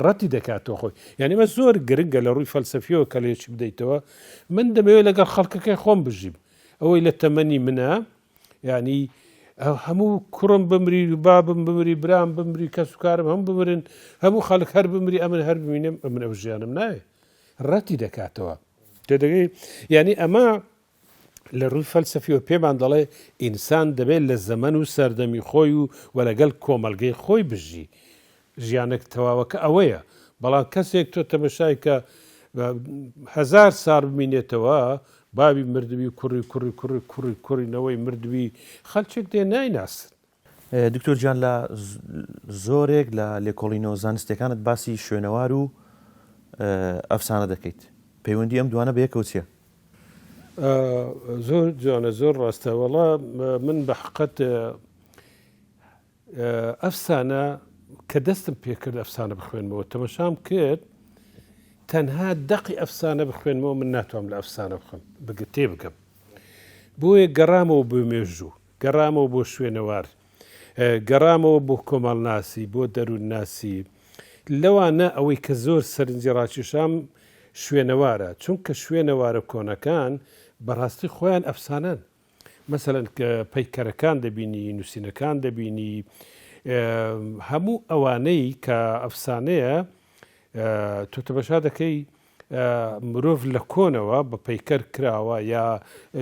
ڕەتی دەکاتەوە خۆی. یعنی ئەمە زۆر گرنگە لە ڕووی فەلسەفیەوە کە لێکی بدەیتەوە. من دەمەوێت لەگەڵ خەڵکەکەی خۆم بژیم. ئەوەی لە تەمەنی منە یعنی هەموو کوڕم بمری بابم بمری برام بمری کەس و کارم هەم بمرن هەموو خەڵک هەر بمری ئەمن هەر بمینم ئەمن ئەو ژیانم ناوێ ڕەتی دەکاتەوە تێدەگەی یعنی ئەمە لە ڕووی فەلسەفیەوە پێمان دەڵێ ئینسان دەبێت لە زەمەن و سەردەمی خۆی و و لەگەڵ کۆمەڵگەی خۆی بژی ژیانەک تەواوەکە ئەوەیە بەڵام کەسێک تۆ تەمەشای کە هەزار سار بمینێتەوە باوی مردوی کوڕی کوڕی کوڕی کوڕی کوڕی نەوەی مردوی خەلچێک دێ نایناسن. دکتۆر گیان لە زۆرێک لە لێکۆڵینەوە زانستیەکانت باسی شوێنەوار و ئەفسانە دەکەیت پەیوەندی ئەم دوانە بەیەکەوە چیە؟ زۆر جوانە زۆر ڕاستە وەڵا من بە حقەت ئەفسانە کە دەستم پێکرد ئەفسانە بخوێنمەوە تەمەشام کرد تەنها دەقی ئەفسانە بخوێنمەوە من ناتوانم لە ئەفسانە بخم بگە تێ بگەم بۆیە گەڕامەوە بۆ مێژوو گەڕامەوە بۆ شوێنەوار گەڕامەوە بۆ کۆمەڵناسی بۆ دەروونناسی لەوانە ئەوەی کە زۆر سەرنجی ڕاکێشام شوێنەوارە چونکە شوێنەوارە کۆنەکان بەڕاستی خۆیان ئەفسانەن مەسەلەن پەیکەرەکان دەبینی نووسینەکان دەبینی هەموو ئەوانەی کە ئەفسانەیە تۆ تەمەشا دەکەی مرۆڤ لە کۆنەوە بە پەیکەر کراوە یا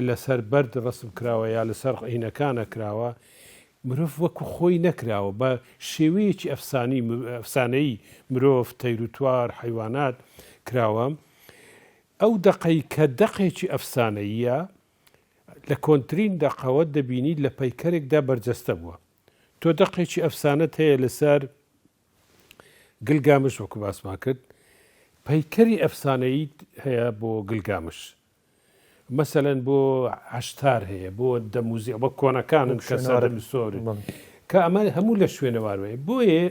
لەسەر بەرد ڕسم کراوە یا لەسەر هینەکانە کراوە مرۆڤ وەکو خۆی نەکراوە بە شێوەیەکی ئەفسانی ئەفسانەیی مرۆڤ تەیروتوار حیوانات کراوە ئەو دەقەی کە دەقێکی ئەفسانەیە لە کۆنترین دەقەوە دەبینیت لە پەیکەرێکدا بەرجەستە بووە. تۆ دەقێکی ئەفسانەت هەیە لەسەر گلگامش وەکو باسمان کرد، پەیکەری ئەفسانەییت هەیە بۆ گلگامش. مەسەلەن بۆ عەشتار هەیە بۆ دەموزی بە کۆنەکانن کە سەردەمی سۆر کە ئەمە هەموو لە شوێنەوار وەیە بۆیە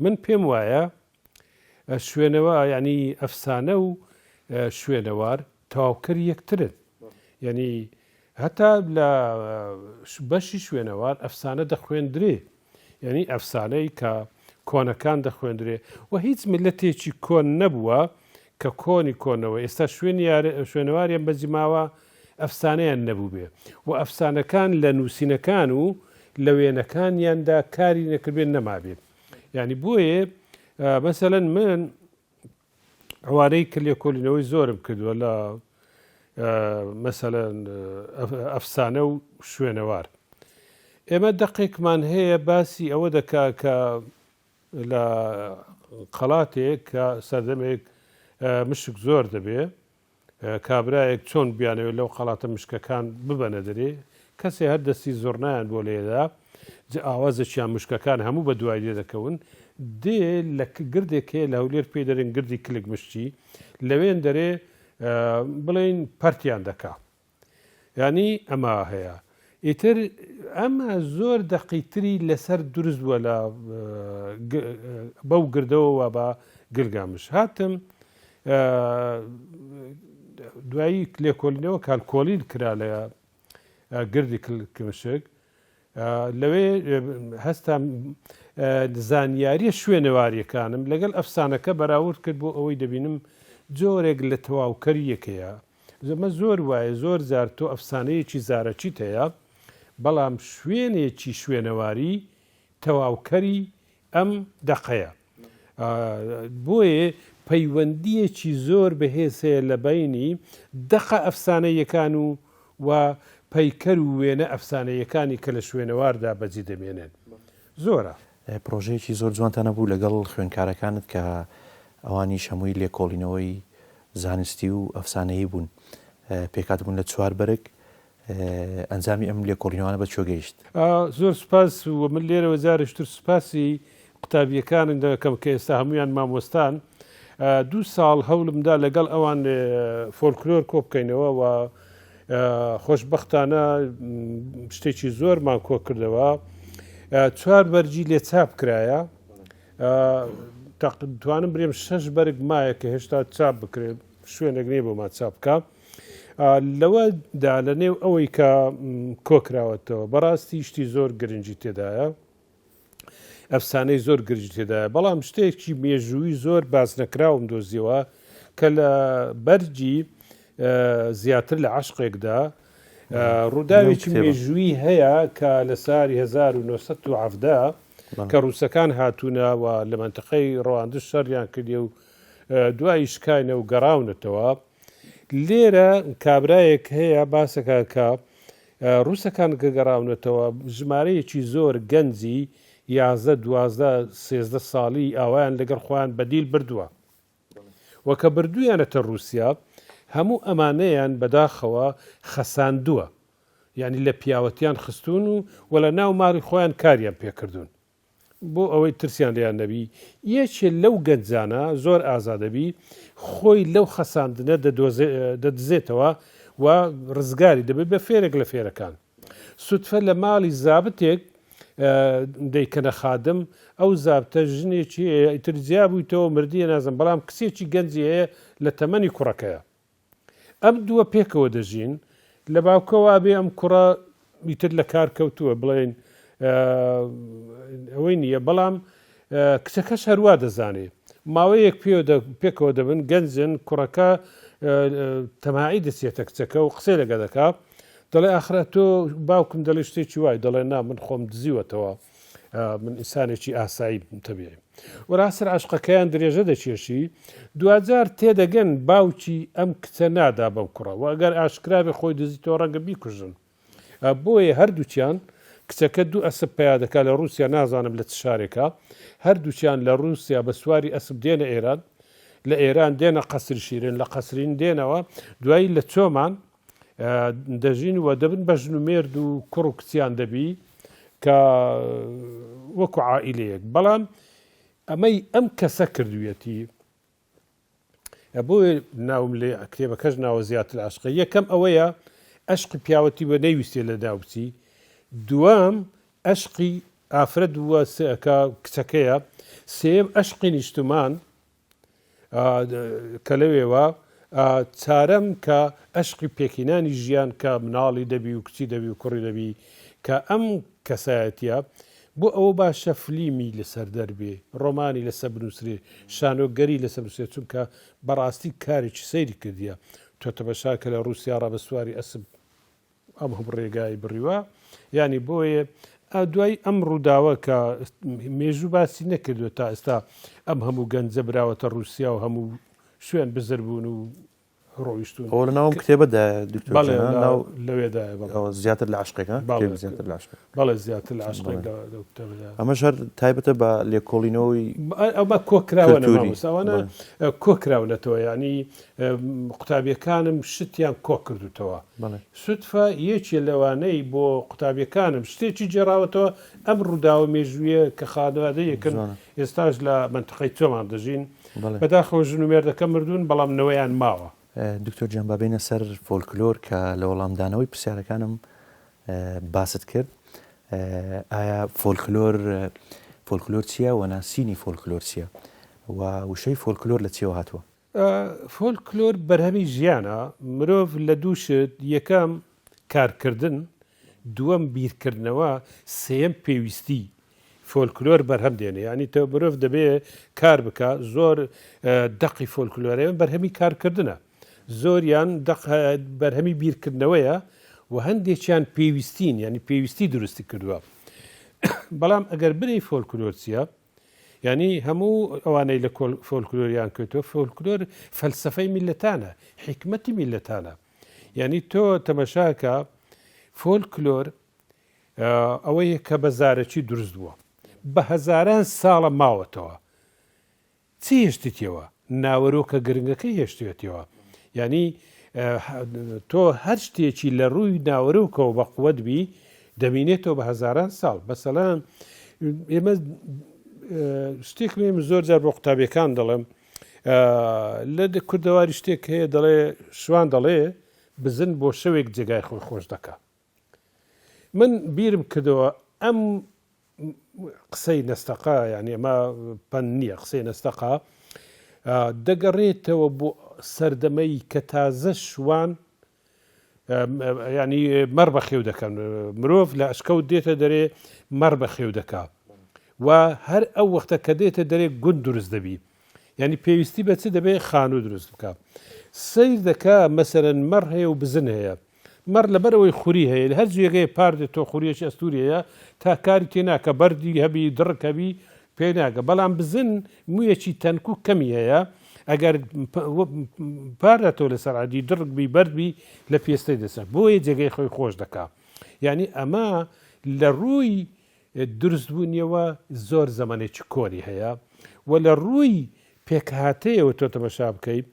من پێم وایە شوێنەوە ینی ئەفسانە و شوێنەوار تەواوکەری یەکترن یعنی هەتا لە بەشی شوێنەوار ئەفسانە دەخوێندرێ یعنی ئەفسانەی کە کۆنەکان دەخوێندرێ و هیچ میللەتێکی کۆن نەبووە کە کۆنی کۆنەوە ئێستا شوێن شوێنەواریان بەجیماوە ئەفسانەیان نەبووبێ و ئەفسانەکان لە نووسینەکان و لە وێنەکانیاندا کاری نەکردبێن نەمابێت یعنی بۆیە مەسەلەن من ئەوانەی کە لێکۆلینەوەی زۆرم کردووە لە مەسەلەن ئەفسانە و شوێنەوار ئێمە دەقێکمان هەیە باسی ئەوە دەکا کە لە قەڵاتێک کە سەردەمێک مشک زۆر دەبێ کابرایەک چۆن بیانەوێت لەو قەڵاتە مشکەکان ببەنە دەرێ، کەسێ هەر دەستی زوڕنایان بۆ لێدا، جا ئاوازێکیان مشکەکان هەموو بە دوای لێ دەکەون، دێ لە گردێک هەیە لە هەولێر پێی دەرێن گردی کلک مشکی، لەوێن دەرێ بڵێین پەرتیان دەکا. یانی ئەمە هەیە. ئیتر ئەمە زۆر دەقی تری لەسەر دروست بووە لە بەو گردەوە وە بە گلگامش هاتم دوایی لێکۆلینەوە کالکۆلین کرا لە گردی کمشک لەوێ هەستام زانیاریە شوێنەواریەکانم لەگەڵ ئەفسانەکە بەراورد کرد بۆ ئەوەی دەبینم جۆرێک لە تەواوکەریەکەیە ئەمە زۆر وایە زۆر جار تۆ ئەفسانەیەکی زارەکیت هەیە بەڵام شوێنێکی شوێنەواری تەواوکەری ئەم دەقەیە بۆیە پەیوەندیەکی زۆر بەهێز هەیە لە بەینی دەقە ئەفسانەیەکان و و پەیکەر و وێنە ئەفسانەیەکانی کە لە شوێنەواردا بەجی دەمێنن زۆرە. پرۆژەیەکی زۆر جوانتان هەبوو لەگەڵ خوێندکارەکانت کە ئەوانیش هەمووی لێکۆڵینەوەی زانستی و ئەفسانەیی بوون پێکهاتبوون لە چوار بەرگ، ئەنجامی ئەم لێکۆڵینەوانە بە کوێ گەیشت؟ زۆر سوپاس و من لێرەوە جارێکی تر سوپاسی قوتابییەکانم دەکەم کە ئێستا هەموویان مامۆستان. دوو ساڵ هەوڵمدا لەگەڵ ئەوان فۆلکلۆر کۆ بکەینەوە و خۆشبەختانە شتێکی زۆرمان کۆ کردەوە. چوار بەرگی لێ چاپ کرایە. توانم برێم شەش بەرگ مایە کە هێشتا چاپ بکرێت شوێنێک نییە بۆمان چاپ بکە لەوەدا لە نێو ئەوەی کە کۆکراوەتەوە بەڕاستی شتی زۆر گرنگی تێدایە ئەفسانەی زۆر گرنگی تێدایە بەڵام شتێکی مێژووی زۆر باس نەکراوم دۆزیەوە کە لە بەرگی زیاتر لە عشقێکدا ڕووداوێکی مێژووی هەیە کە لە ساری 1970 کە ڕووسەکان هاتوونە و لە مەنتقەی ڕەواندز شەڕیان کردی و دوایی شکاینە و گەڕاونەتەوە لێرە کابرایەک هەیە باسەکە کە ڕووسەکان کە گەڕاونەتەوە ژمارەیەکی زۆر گەنجی یازدە دوازدە سێزدە ساڵی ئاوایان لەگەڵ خۆیان بەدیل بردووە و کە بردوویانەتە ڕووسیا هەموو ئەمانەیان بەداخەوە خەساندووە یانی لە پیاوەتیان خستوون و و لە ناو ماڵی خۆیان کاریان پێکردوون بۆ ئەوەی ترسیان لێیان نەبی یەکێ لەو گەنجانە زۆر ئازادەبی خۆی لەو خەساندنە دەدزێتەوە و ڕزگاری دەبێت بە فێرێک لە فێرەکان سوتفە لە ماڵی زابتێک دەیکەنە خادم ئەو زابتە ژنێکی هەیە ئیتر جیا بوویتەوە مردیە نازم بەڵام کچێکی گەنجی هەیە لە تەمەنی کوڕەکەیە ئەم دووە پێکەوە دەژین لە باوکەوە بێ ئەم کوڕە ئیتر لە کار کەوتووە بڵێن ئەوەی نییە بەڵام کچەکەش هەروا دەزانێ ماوەیەک پێکەوە دەبن گەنجن کوڕەکە تەماعی دەچێتە کچەکە و قسەی لەگە دەکا دەڵێ ئاخرا تۆ باوکم دەڵێ شتێکی وای دەڵێ نا من خۆم دزیوەتەوە من ئینسانێکی ئاسایی بووم تەبیعی وەراسر عشقەکەیان درێژە دەکێشی دواجار تێدەگەن باوکی ئەم کچە نادا بەم کوڕە و ئەگەر ئاشکرابێ خۆی دزیتەوە ڕەنگە بیکوژن بۆیە هەردووکیان کچەکە دوو ئەسپ پیا دەکات لە رووسیا نازانم لە چ شارێکە هەردووکیان لە رووسیا بە سواری ئەسپ دێنە ئێران لە ئێران دێنە قەسر شیرن لە قەسرین دێنەوە دوایی لە چۆمان دەژین و دەبن بە ژن و مێرد و کوڕ و کچیان دەبی کە وەکو عائیلەیەک بەڵام ئەمەی ئەم کەسە کردویەتی. بۆیە ناوم لێ کتێبەکەش ناوە زیاتر عەشقە یەکەم ئەوەیە ئەشقی پیاوەتی بە نەیویستێ لە ناو بچی دووەم ئەشقی ئافرەت بووە کە کچەکەیە سێیەم ئەشقی نیشتمان کە لەوێوە چارەم کە ئەشقی پێکهینانی ژیان کە مناڵی دەبی و کچی دەبی و کوڕی دەبی کە ئەم کەسایەتیە بۆ ئەوە باشە فلیمی لەسەر دەربێ ڕۆمانی لەسەر بنووسرێ شانۆگەری لەسەر بنووسرێ چونکە بەڕاستی کارێکی سەیری کردیە تۆ تەمەشا کە لە ڕووسیا ڕا بە سواری ئەسپ ئەم هەموو ڕێگای بڕیوە یانی بۆیە دوای ئەم ڕووداوە کە مێژوو باسی نەکردووە تا ئێستا ئەم هەموو گەنجە براوەتە ڕووسیا و هەموو شوێن بزر بوون و ڕۆیشتون ئەوە لە ناوم کتێبەدا دکتۆر بەڵێ لەوێدایە بەڵێ زیاتر لە عەشقێک ها کتێبی زیاتر لە عەشقێک بەڵێ زیاتر لە عەشقێک لەو کتێبەدا ئەمەش هەر تایبەتە بە لێکۆڵینەوەی ئەمە کۆکراوە مامۆستا ئەوانە کۆکراونەتەوە یعنی قوتابیەکانم شتیان کۆ کردوتەوە سوتفە یەکێ لەوانەی بۆ قوتابیەکانم شتێکی گێڕاوەتەوە ئەم ڕووداوە مێژوویە کە خانەوادەیەکن ئێستاش لە مەنتقەی چۆمان دەژین بەداخەوە ژن و مێردەکە مردوون بەڵام نەوەیان ماوە. دکتۆر گیان با بێینە سەر فۆلکلۆر کە لە وەڵامدانەوەی پرسیارەکانم باست کرد ئایا فۆلکلۆر فۆلکلۆر چییە و ناسینی فۆلکلۆر چییە و وشەی فۆلکلۆر لە چیەوە هاتووە؟ فۆلکلۆر بەرهەمی ژیانە، مرۆڤ لە دوو شت، یەکەم کارکردن، دووەم بیرکردنەوە، سێیەم پێویستی، فۆلکلۆر بەرهەم دێنێ، یانی تۆ مرۆڤ دەبێ کار بکا، زۆر دەقی فۆلکلۆرە بەرهەمی کارکردنە، زۆریان دەق بەرهەمی بیرکردنەوەیە و هەندێکیان پێویستین، یانی پێویستی دروستی کردووە. بەڵام ئەگەر برێی فۆلکلۆر چییە؟ یانی هەموو ئەوانەی لە فۆلکلۆریان کردووە فۆلکلۆر فەلسەفەی میللەتانە حیکمەتی میللەتانە یانی تۆ تەمەشاکە فۆلکلۆر ئەوەیە کە بە زارەکی دروست بووە بە هەزاران ساڵە ماوەتەوە چی هێشتیتەوە ناوەرۆکە گرنگەکەی هێشتوێتەوە یانی تۆ هەر شتێکی لە ڕووی ناوەرۆکەوە بە قوت بی دەمینێتەوە بە هەزاران ساڵ بەسەلەن ئێمە شتێک مێم زۆر جار بۆ قوتابیەکان دەڵێم لە کوردەواری شتێک هەیە دەڵێ شوان دەڵێ بزن بۆ شەوێک جێگای خۆی خۆش دەکا من بیرم کردەوە ئەم قسەی نەستەقا یعنی ئەمە پەند نییە قسەی نەستەقا دەگەڕێتەوە بۆ سەردەمەی کە تازە شوان ینی مەڕ بەخێو دەکەن مرۆڤ لە ئەشکەوت دێتە دەرێ مەڕ بەخێو دەکا و هەر ئەو وەختە کە دێتە دەرێ گوند دروست دەبی یعنی پێویستی بە چ دەبێ خانوو دروست بکە سیر دەکا مەسەرەن مەڕ هەیە و بزن هەیە مەڕ لەبەر ئەوەی خوری هەیە لە هەر جێگەیە پار دێت تۆ خوریەکی ئەستوری هەیە تا کاری تێ ناکە بەردی هەبی دڕک هەبی پێ ناگە بەڵام بزن مویەکی تەنک و کەمی هەیە ئەگەر پارەتەوە لەسەر عادی دڕک بی بەرد بی لە پێستەی دەسەر بۆیە جێگەی خۆی خۆش دەکا یعنی ئەمە لە ڕووی دروستبوونیەوە زۆر زەمەنێکی کۆنی هەیە و لە ڕووی پێکهاتەیەوە تۆ تەمەشا بکەیت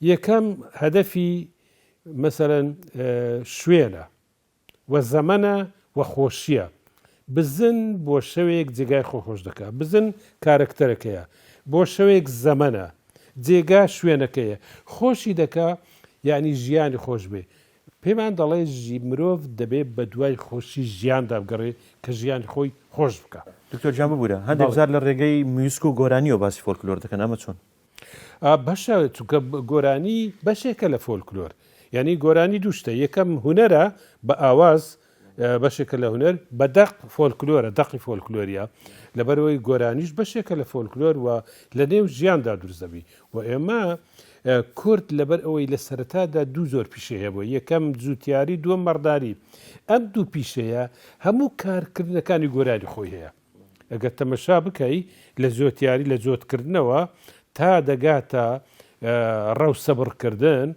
یەکەم هەدەفی مەسەلەن شوێنە و زەمەنە و خۆشییە. بزن بۆ شەوێک جێگای خۆ خۆش دەکا. بزن کارەکتەرەکەیە. بۆ شەوێک زەمەنە. جێگا شوێنەکەیە. خۆشی دەکا یانی ژیانی خۆش بێ. پێمان دەڵێ مرۆڤ دەبێ بە دوای خۆشی ژیاندا بگەڕێ کە ژیانی خۆی خۆش بکا. دکتۆر گیان ببورە هەندێک جار لە ڕێگەی میوزک و گۆرانیەوە باسی فۆلکلۆر دەکەن ئەمە چۆن؟ بەشە چونکە گۆرانی بەشێکە لە فۆلکلۆر یعنی گۆرانی دوو شتە یەکەم هونەرە بە ئاواز بەشێکە لە هونەر بە دەق فۆلکلۆرە دەقی فۆلکلۆریە لەبەرەوەی گۆرانیش بەشێکە لە فۆلکلۆر و لە نێو ژیاندا دروست دەبی و ئێمە کورد لەبەر ئەوەی لە سەرەتادا دوو زۆر پیشەیە هەبوو یەکەم جوتیاری دووەم مەڕداری ئەم دوو پیشەیە هەموو کارکردنەکانی گۆرانی خۆی هەیە ئەگەر تەمەشا بکەی لە جۆتیاری لە جۆتکردنەوە تا دەگاتە ڕەو سەبڕکردن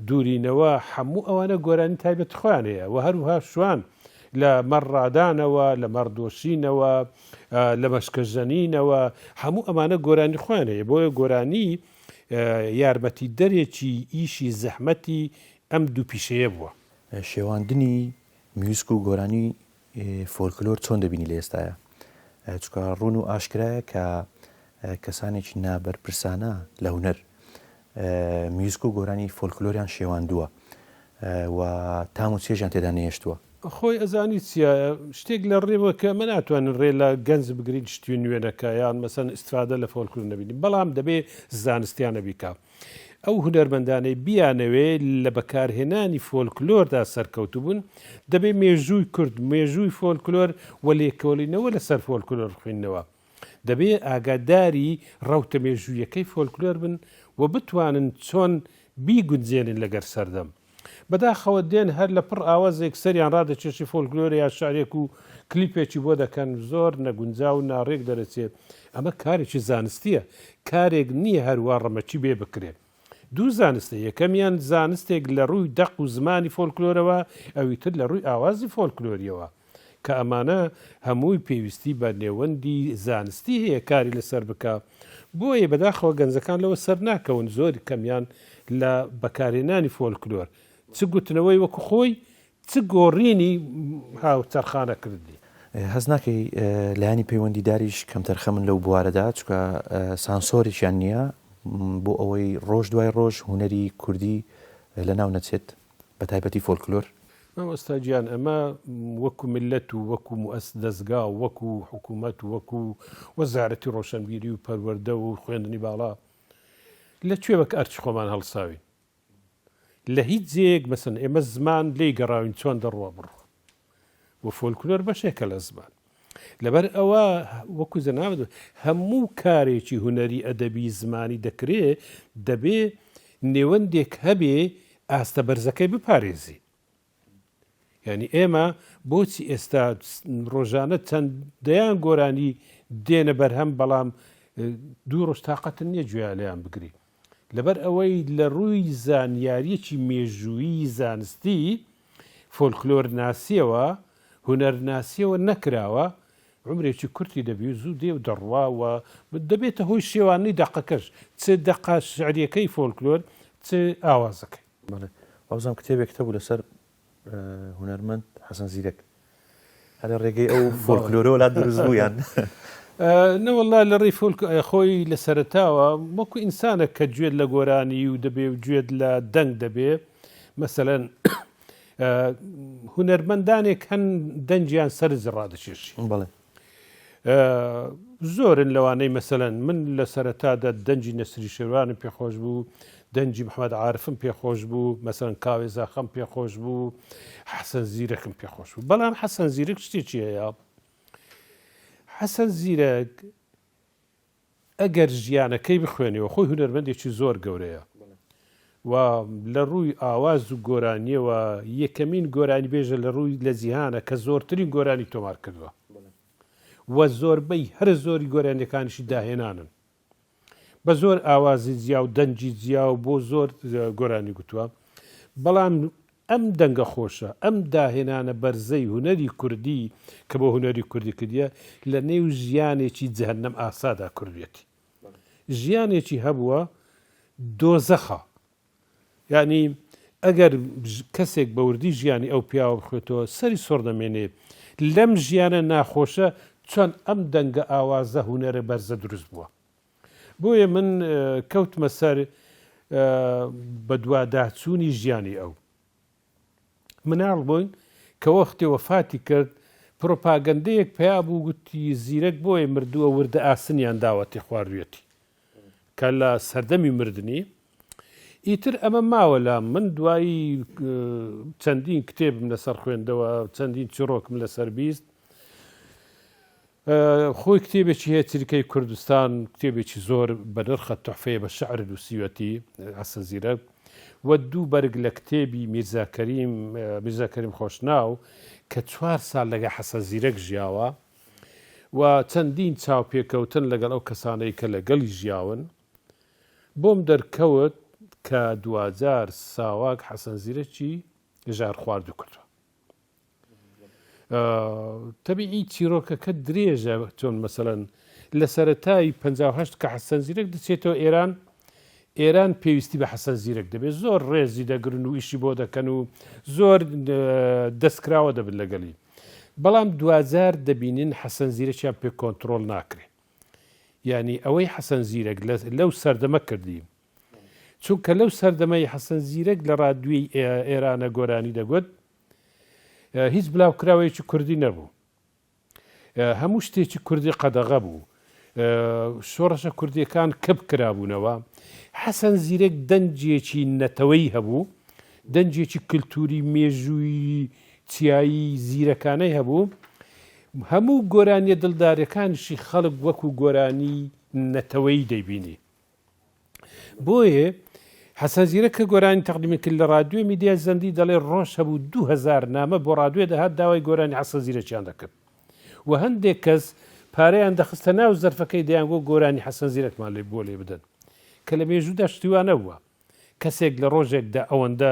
دوورینەوە هەموو ئەوانە گۆرانی تایبەت خۆیان هەیە و هەروها شوان لە مەڕ ڕادانەوە لە مەڕ دۆشینەوە لە مەشکە ژەنینەوە هەموو ئەمانە گۆرانی خۆیان هەیە بۆیە گۆرانی یارمەتی دەرێکی ئیشی زەحمەتی ئەم دوو پیشەیە بووە. شێواندنی میوزک و گۆرانی فۆلکلۆر چۆن دەبینی لە ئێستایا؟ چونکە ڕوون و ئاشکرایە کە کەسانێکی نابەرپرسانە لە هونەر. میوزک و گۆرانی فۆلکلۆریان شێواندووە و تام و چێژیان تێدا نەهێشتووە. خۆی ئەزانی چیە شتێک لە ڕێوە کە ئەمە ناتوانین ڕێ لە گەنج بگرین شتی نوێ نەکا یان مەسەن ئیستفادە لە فۆلکلۆر نەبینین بەڵام دەبێ زانستیانە بیکا ئەو هونەرمەندانەی بیانەوێ لە بەکارهێنانی فۆلکلۆردا سەرکەوتوو بوون دەبێ مێژووی کورد مێژووی فۆلکلۆر و لێکۆڵینەوە لەسەر فۆلکلۆر بخوێننەوە دەبێ ئاگاداری ڕەوتە مێژوویەکەی فۆلکلۆر بن و بتوانن چۆن بیگونجێنن لەگەر سەردەم. بەداخەوە دێن هەر لە پڕ ئاوازێک سەریان ڕادەکێشی فۆلکلۆرە یا شعرێک و کلیپێکی بۆ دەکەن زۆر نەگونجاو و ناڕێک دەرەچێ. ئەمە کارێکی زانستییە، کارێک نییە هەر وا ڕەمەکی بێ بکرێ. دوو زانستە، یەکەمیان زانستێک لە ڕووی دەق و زمانی فۆلکلۆرەوە، ئەویتر لە ڕووی ئاوازی فۆلکلۆرییەوە. کە ئەمانە هەمووی پێویستی بە نێوەندی زانستی هەیە کاری لەسەر بکا، بۆیە بەداخەوە گەنجەکان لەوە سەرناکەون زۆر کەمیان لە بەکارهێنانی فۆلکلۆر چ گوتنەوەی وەکو خۆی چ گۆڕینی هاوچەرخانەکردنی. هەست ناکەی لایەنی پەیوەندیداریش کەمتەرخەمن لەو بوارەدا چونکە سانسۆرێکیان نییە بۆ ئەوەی ڕۆژ دوای ڕۆژ هونەری کوردی لەناو نەچێت؟ بەتایبەتی فۆلکلۆر؟ مامۆستا گیان ئەمە وەکو میللەت و وەکو موئەس دەزگا و وەکو حکوومەت و وەکو وەزارەتی ڕۆشەنبیری و پەروەردە و خوێندنی باڵا لە کوێ وەک ئەرکی خۆمان هەڵساوین؟ لە هیچ جێیەک مەسەن ئێمە زمان لێی گەڕاوین چۆن دەڕوا بڕوا و فۆلکلۆر بەشێکە لە زمان. لەبەر ئەوە وەکو جەنابت هەموو کارێکی هونەری ئەدەبی زمانی دەکرێ دەبێ نێوەندێک هەبێ ئاستە بەرزەکەی بپارێزی. یعنی ئێمە بۆچی ئێستا ڕۆژانە چەند دەیان گۆرانی دێنە بەرهەم بەڵام دوو ڕۆژ تااقەتن نییە گوێیان لێیان بگری. لەبەر ئەوەی لە ڕووی زانیارییەکی مێژوویی زانستی، فۆلکلۆرناسییەوە، هونەرناسییەوە نەکراوە، عومرێکی کورتی دەبی و زوو دێ و دەڕوا و دەبێتە هۆی شێواندنی دەقەکەش، چ دەقە شیعرییەکەی فۆلکلۆر، چ ئاوازەکەی. بەڵێ. وابزانم کتێبێکت هەبوو لەسەر هونەرمەند حەسەن زیرەک. هەر لە ڕێگەی ئەو فۆلکلۆرەوە لات دروست بوو یان؟ نەوەڵا لە ڕێی فۆلک خۆی لە سەرەتاوە وەکو ئینسانە کە گوێت لە گۆرانی و دەبێ و گوێت لە دەنگ دەبێ مەسەلەن هونەرمەندانێک هەن دەنگیان سەرنج ڕادەکێشی. بەڵێ. زۆرن لەوانەی مەسەلەن من لە سەرەتادا دەنگی نەسری شێروانم پێخۆش بوو دەنگی محمد عارفم پێخۆش بوو مەسەلەن کاوێ زاخەم پێخۆش بوو حەسەن زیرەکم پێخۆش بوو بەڵام حەسەن زیرەک شتێکی هەیە حەسەن زیرەک ئەگەر ژیانەکەی بخوێنیەوە خۆی هونەرمەندێکی زۆر گەورەیە و لە ڕووی ئاواز و گۆرانیەوە یەکەمین گۆرانیبێژە لە ڕووی لە جیهانە کە زۆرترین گۆرانی تۆمار کردووە و زۆربەی هەرە زۆری گۆرانیەکانیشی داهێنانن بە زۆر ئاوازی جیا و دەنگی جیا و بۆ زۆر گۆرانی گوتووە بەڵام ئەم دەنگە خۆشە، ئەم داهێنانە بەرزەی هونەری کوردی کە بۆ هونەری کوردی کردیە، لە نێو ژیانێکی جەهەنەم ئاسادا کردویەتی. ژیانێکی هەبووە دۆزەخە. یانی ئەگەر کەسێک بە وردی ژیانی ئەو پیاوە بخوێتەوە سەری سوڕ دەمێنێ لەم ژیانە ناخۆشە چۆن ئەم دەنگە ئاوازە هونەرە بەرزە دروست بووە. بۆیە من کەوتمە سەر بەدواداچوونی ژیانی ئەو. مناڵ بووین کە وەختێ وەفاتی کرد پرۆپاگەندەیەک پەیا بوو گوتی زیرەک بۆیە مردووە وردە ئاسنیان داوەتێ خواردوێتی کە لە سەردەمی مردنی ئیتر ئەمە ماوە لام من دوایی چەندین کتێبم لەسەر خوێندەوە چەندین چیڕۆکم لەسەر 20 خۆی کتێبێکی هەیە چریکەی کوردستان کتێبێکی زۆر بەنرخە تحفەیە بە شعر نووسیوەتی حەسەن زیرەک و دوو بەرگ لە کتێبی میرزا کەریم میرزا کەریم خۆشناو کە چوار ساڵ لەگە حەسەن زیرەک ژیاوە و چەندین چاوپێکەوتن لەگەڵ ئەو کەسانەی کە لەگەڵی ژیاون بۆم دەرکەوت کە دواجار ساواک حەسەن زیرەکی ژار خواردو کردووە. تەبیعی چیرۆکەکە درێژە چۆن مەسەلەن لە سەرەتای 58 کە حەسەن زیرەک دەچێتەوە ئێران ئێران پێویستی بە حەسەن زیرەک دەبێت زۆر ڕێزی دەگرن و ئیشی بۆ دەکەن و زۆر دەستکراوە دەبن لەگەڵی بەڵام دواجار دەبینین حەسەن زیرەکیان پێ کۆنتترۆل ناکرێ یعنی ئەوەی حەسەن زیرەک لەو سەردەمە کردی. چونکە لەو سەردەمەی حەسەن زیرەک لە ڕادوێی ئێرانە گۆرانی دەگوت هیچ بلاوکراوەیەکی کوردی نەبوو. هەموو شتێکی کوردی قەدەغە بوو. شۆڕشە کوردیەکان کپ کرابوونەوە. حەسەن زیرەک دەنگێکی نەتەوەیی هەبوو، دەنگێکی کلتوری مێژوویی چیایی زیرەکانەی هەبوو. هەموو گۆرانیە دڵدارەکانیشی خەڵک وەکو گۆرانی نەتەوەیی دەیبینی. بۆیە حەسەن زیرەک کە گۆرانی تەقدیمی کرد لە ڕادیۆی میدیای زەندی دەڵێ ڕۆژ هەبوو 2000 نامە بۆ ڕادیۆ دەهات داوای گۆرانی حەسەن زیرەکیان دەکرد و هەندێک کەس پارەیان دەخستە ناو زەرفەکەی دەیانگۆ گۆرانی حەسەن زیرەکمان لێ بۆ لێ بدەن کە لە مێژوودا شتی وا نەبووە کەسێک لە ڕۆژێکدا ئەوەندە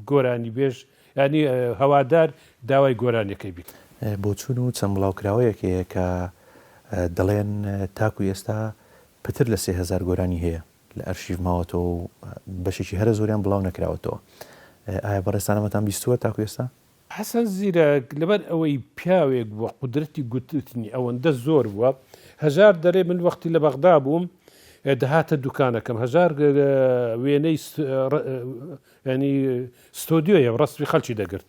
گۆرانی بێژ ینی هەوادار داوای گۆرانیەکەی بیت. بۆچوون و چەند بڵاوکراوەیەک هەیە کە دەڵێن تاکو ئێستا پتر لە 3000 گۆرانی هەیە لە ئەرشیف ماوەتەوە و بەشێکی هەرە زۆریان بڵاو نەکراوەتەوە. ئایا بەڕێزتان ئەمەتان بیستووە تاکو ئێستا؟ حەسەن زیرەک لەبەر ئەوەی پیاوێک بووە قودرەتی گوتنی ئەوەندە زۆر بووە، هەژار دەرێ من وەختی لە بەغدا بووم دەهاتە دوکانەکەم هەژار وێنەی ینی ستۆدیۆیە ڕەسمی خەلکی دەگرت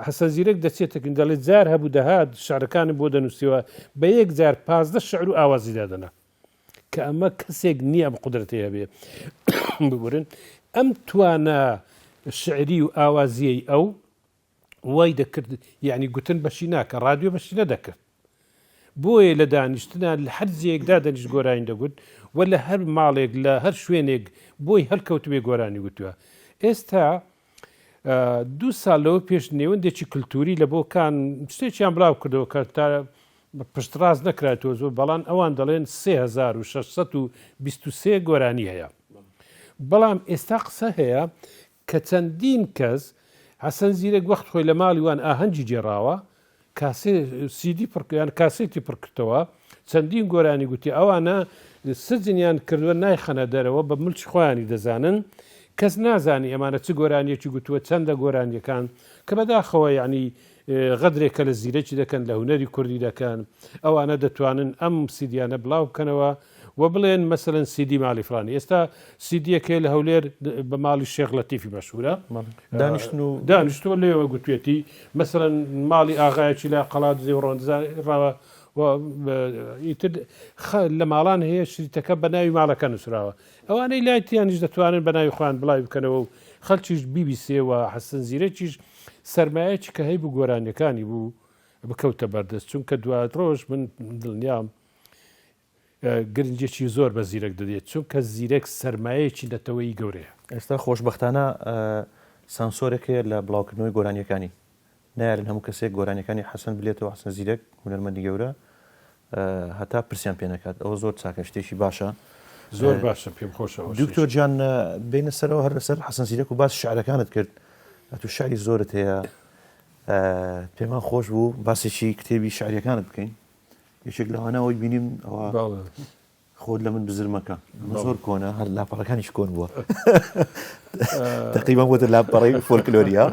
حەسەن زیرەک دەچێتە کن دەڵێ جار هەبوو دەهات شعرەکانم بۆ دەنووسیەوە بە یەک جار 15 شعر و ئاوازی دادەنا کە ئەمە کەسێک نییە ئەم قودرەتەی هەبێ ببورن ئەم توانا شعری و ئاوازیەی ئەو وای دەکرد یعنی گوتن بەشی ناکە رادیۆ بەشی نەدەکرد بۆیە لە دانیشتنا لە هەر جێیەکدا دەنیشت گۆرانی دەگوت و لە هەر ماڵێک لە هەر شوێنێک بۆی هەلکەوتبێ گۆرانی گوتووە ئێستا دوو ساڵ لەوە پێش نێوەندێکی کللتوری لە بۆکان شتێکیان بڵاو کردەوە کە تا پشتڕاست نەکرایەوە زۆر بەڵام ئەوان دەڵێن 3623 گۆرانی هەیە بەڵام ئێستا قسە هەیە کە چەندین کەس حەسەن زیرەک وەخت خۆی لە ماڵی وان ئاهەنگی گێڕاوە کاسێ سیدی پڕ یان کاسێتی پڕ کردەوە چەندین گۆرانی گوتی ئەوانە سجنیان کردووە نایخەنە دەرەوە بە ملکی خۆیانی دەزانن کەس نازانی ئەمانە چ گۆرانیەکی گوتووە چەندە گۆرانیەکان کە بەداخەوە یعنی غەدرێکە لە زیرەکی دەکەن لە هونەری کوردی دەکەن ئەوانە دەتوانن ئەم سیدیانە بڵاو بکەنەوە و بڵێن مەسەلەن سیدی ماڵی فڵانی ئێستا سیدیەک هەیە لە هەولێر بە ماڵی شێخ لەتیفی مەشهورە دانیشتن و دانیشتووە لێوە گوتوێتی مەسەلەن ماڵی ئاغایەکی لە قەڵادزێ و ڕەوەندزان ڕاوە و ئیتر لە ماڵان هەیە شریتەکە بە ناوی ماڵەکە نووسراوە ئەوانەی لای تیانیش دەتوانن بە ناوی خۆیان بڵاوی بکەنەوە و خەڵکیش بیبیسێ و حەسەن زیرەکیش سەرمایەکی کە هەیبوو گۆرانیەکانی بوو بکەوتە بەردەست چونکە دوات ڕۆژ من دڵنیام گرنگیەکی زۆر بە زیرەک دەدێت چونکە زیرەک سەرمایەیەکی نەتەوەیی گەورەیە. ئێستا خۆشبەختانە سانسۆرێک هەیە لە بڵاوکردنەوەی گۆرانیەکانی نایەلن هەموو کەسێک گۆرانیەکانی حەسەن بلێتەوە حەسەن زیرەک هونەرمەندی گەورە هەتا پرسیان پێ نەکات ئەوە زۆر چاکە شتێکی باشە زۆر باشە پێم خۆشە دکتۆر گیان بینە سەرەوە هەر لەسەر حەسەن زیرەک و باس شعرەکانت کرد ئەتو شعری زۆرت هەیە پێمان خۆش بوو باسێکی کتێبی شعریەکانت بکەین یەکێک لەوانە ئەوەی بینیم ئەوە خۆت لە من بزر مەکە زۆر کۆنە هەر لاپەڕەکانیش کۆن بووە تقریبا بۆتە لاپەڕی فۆلکلۆریە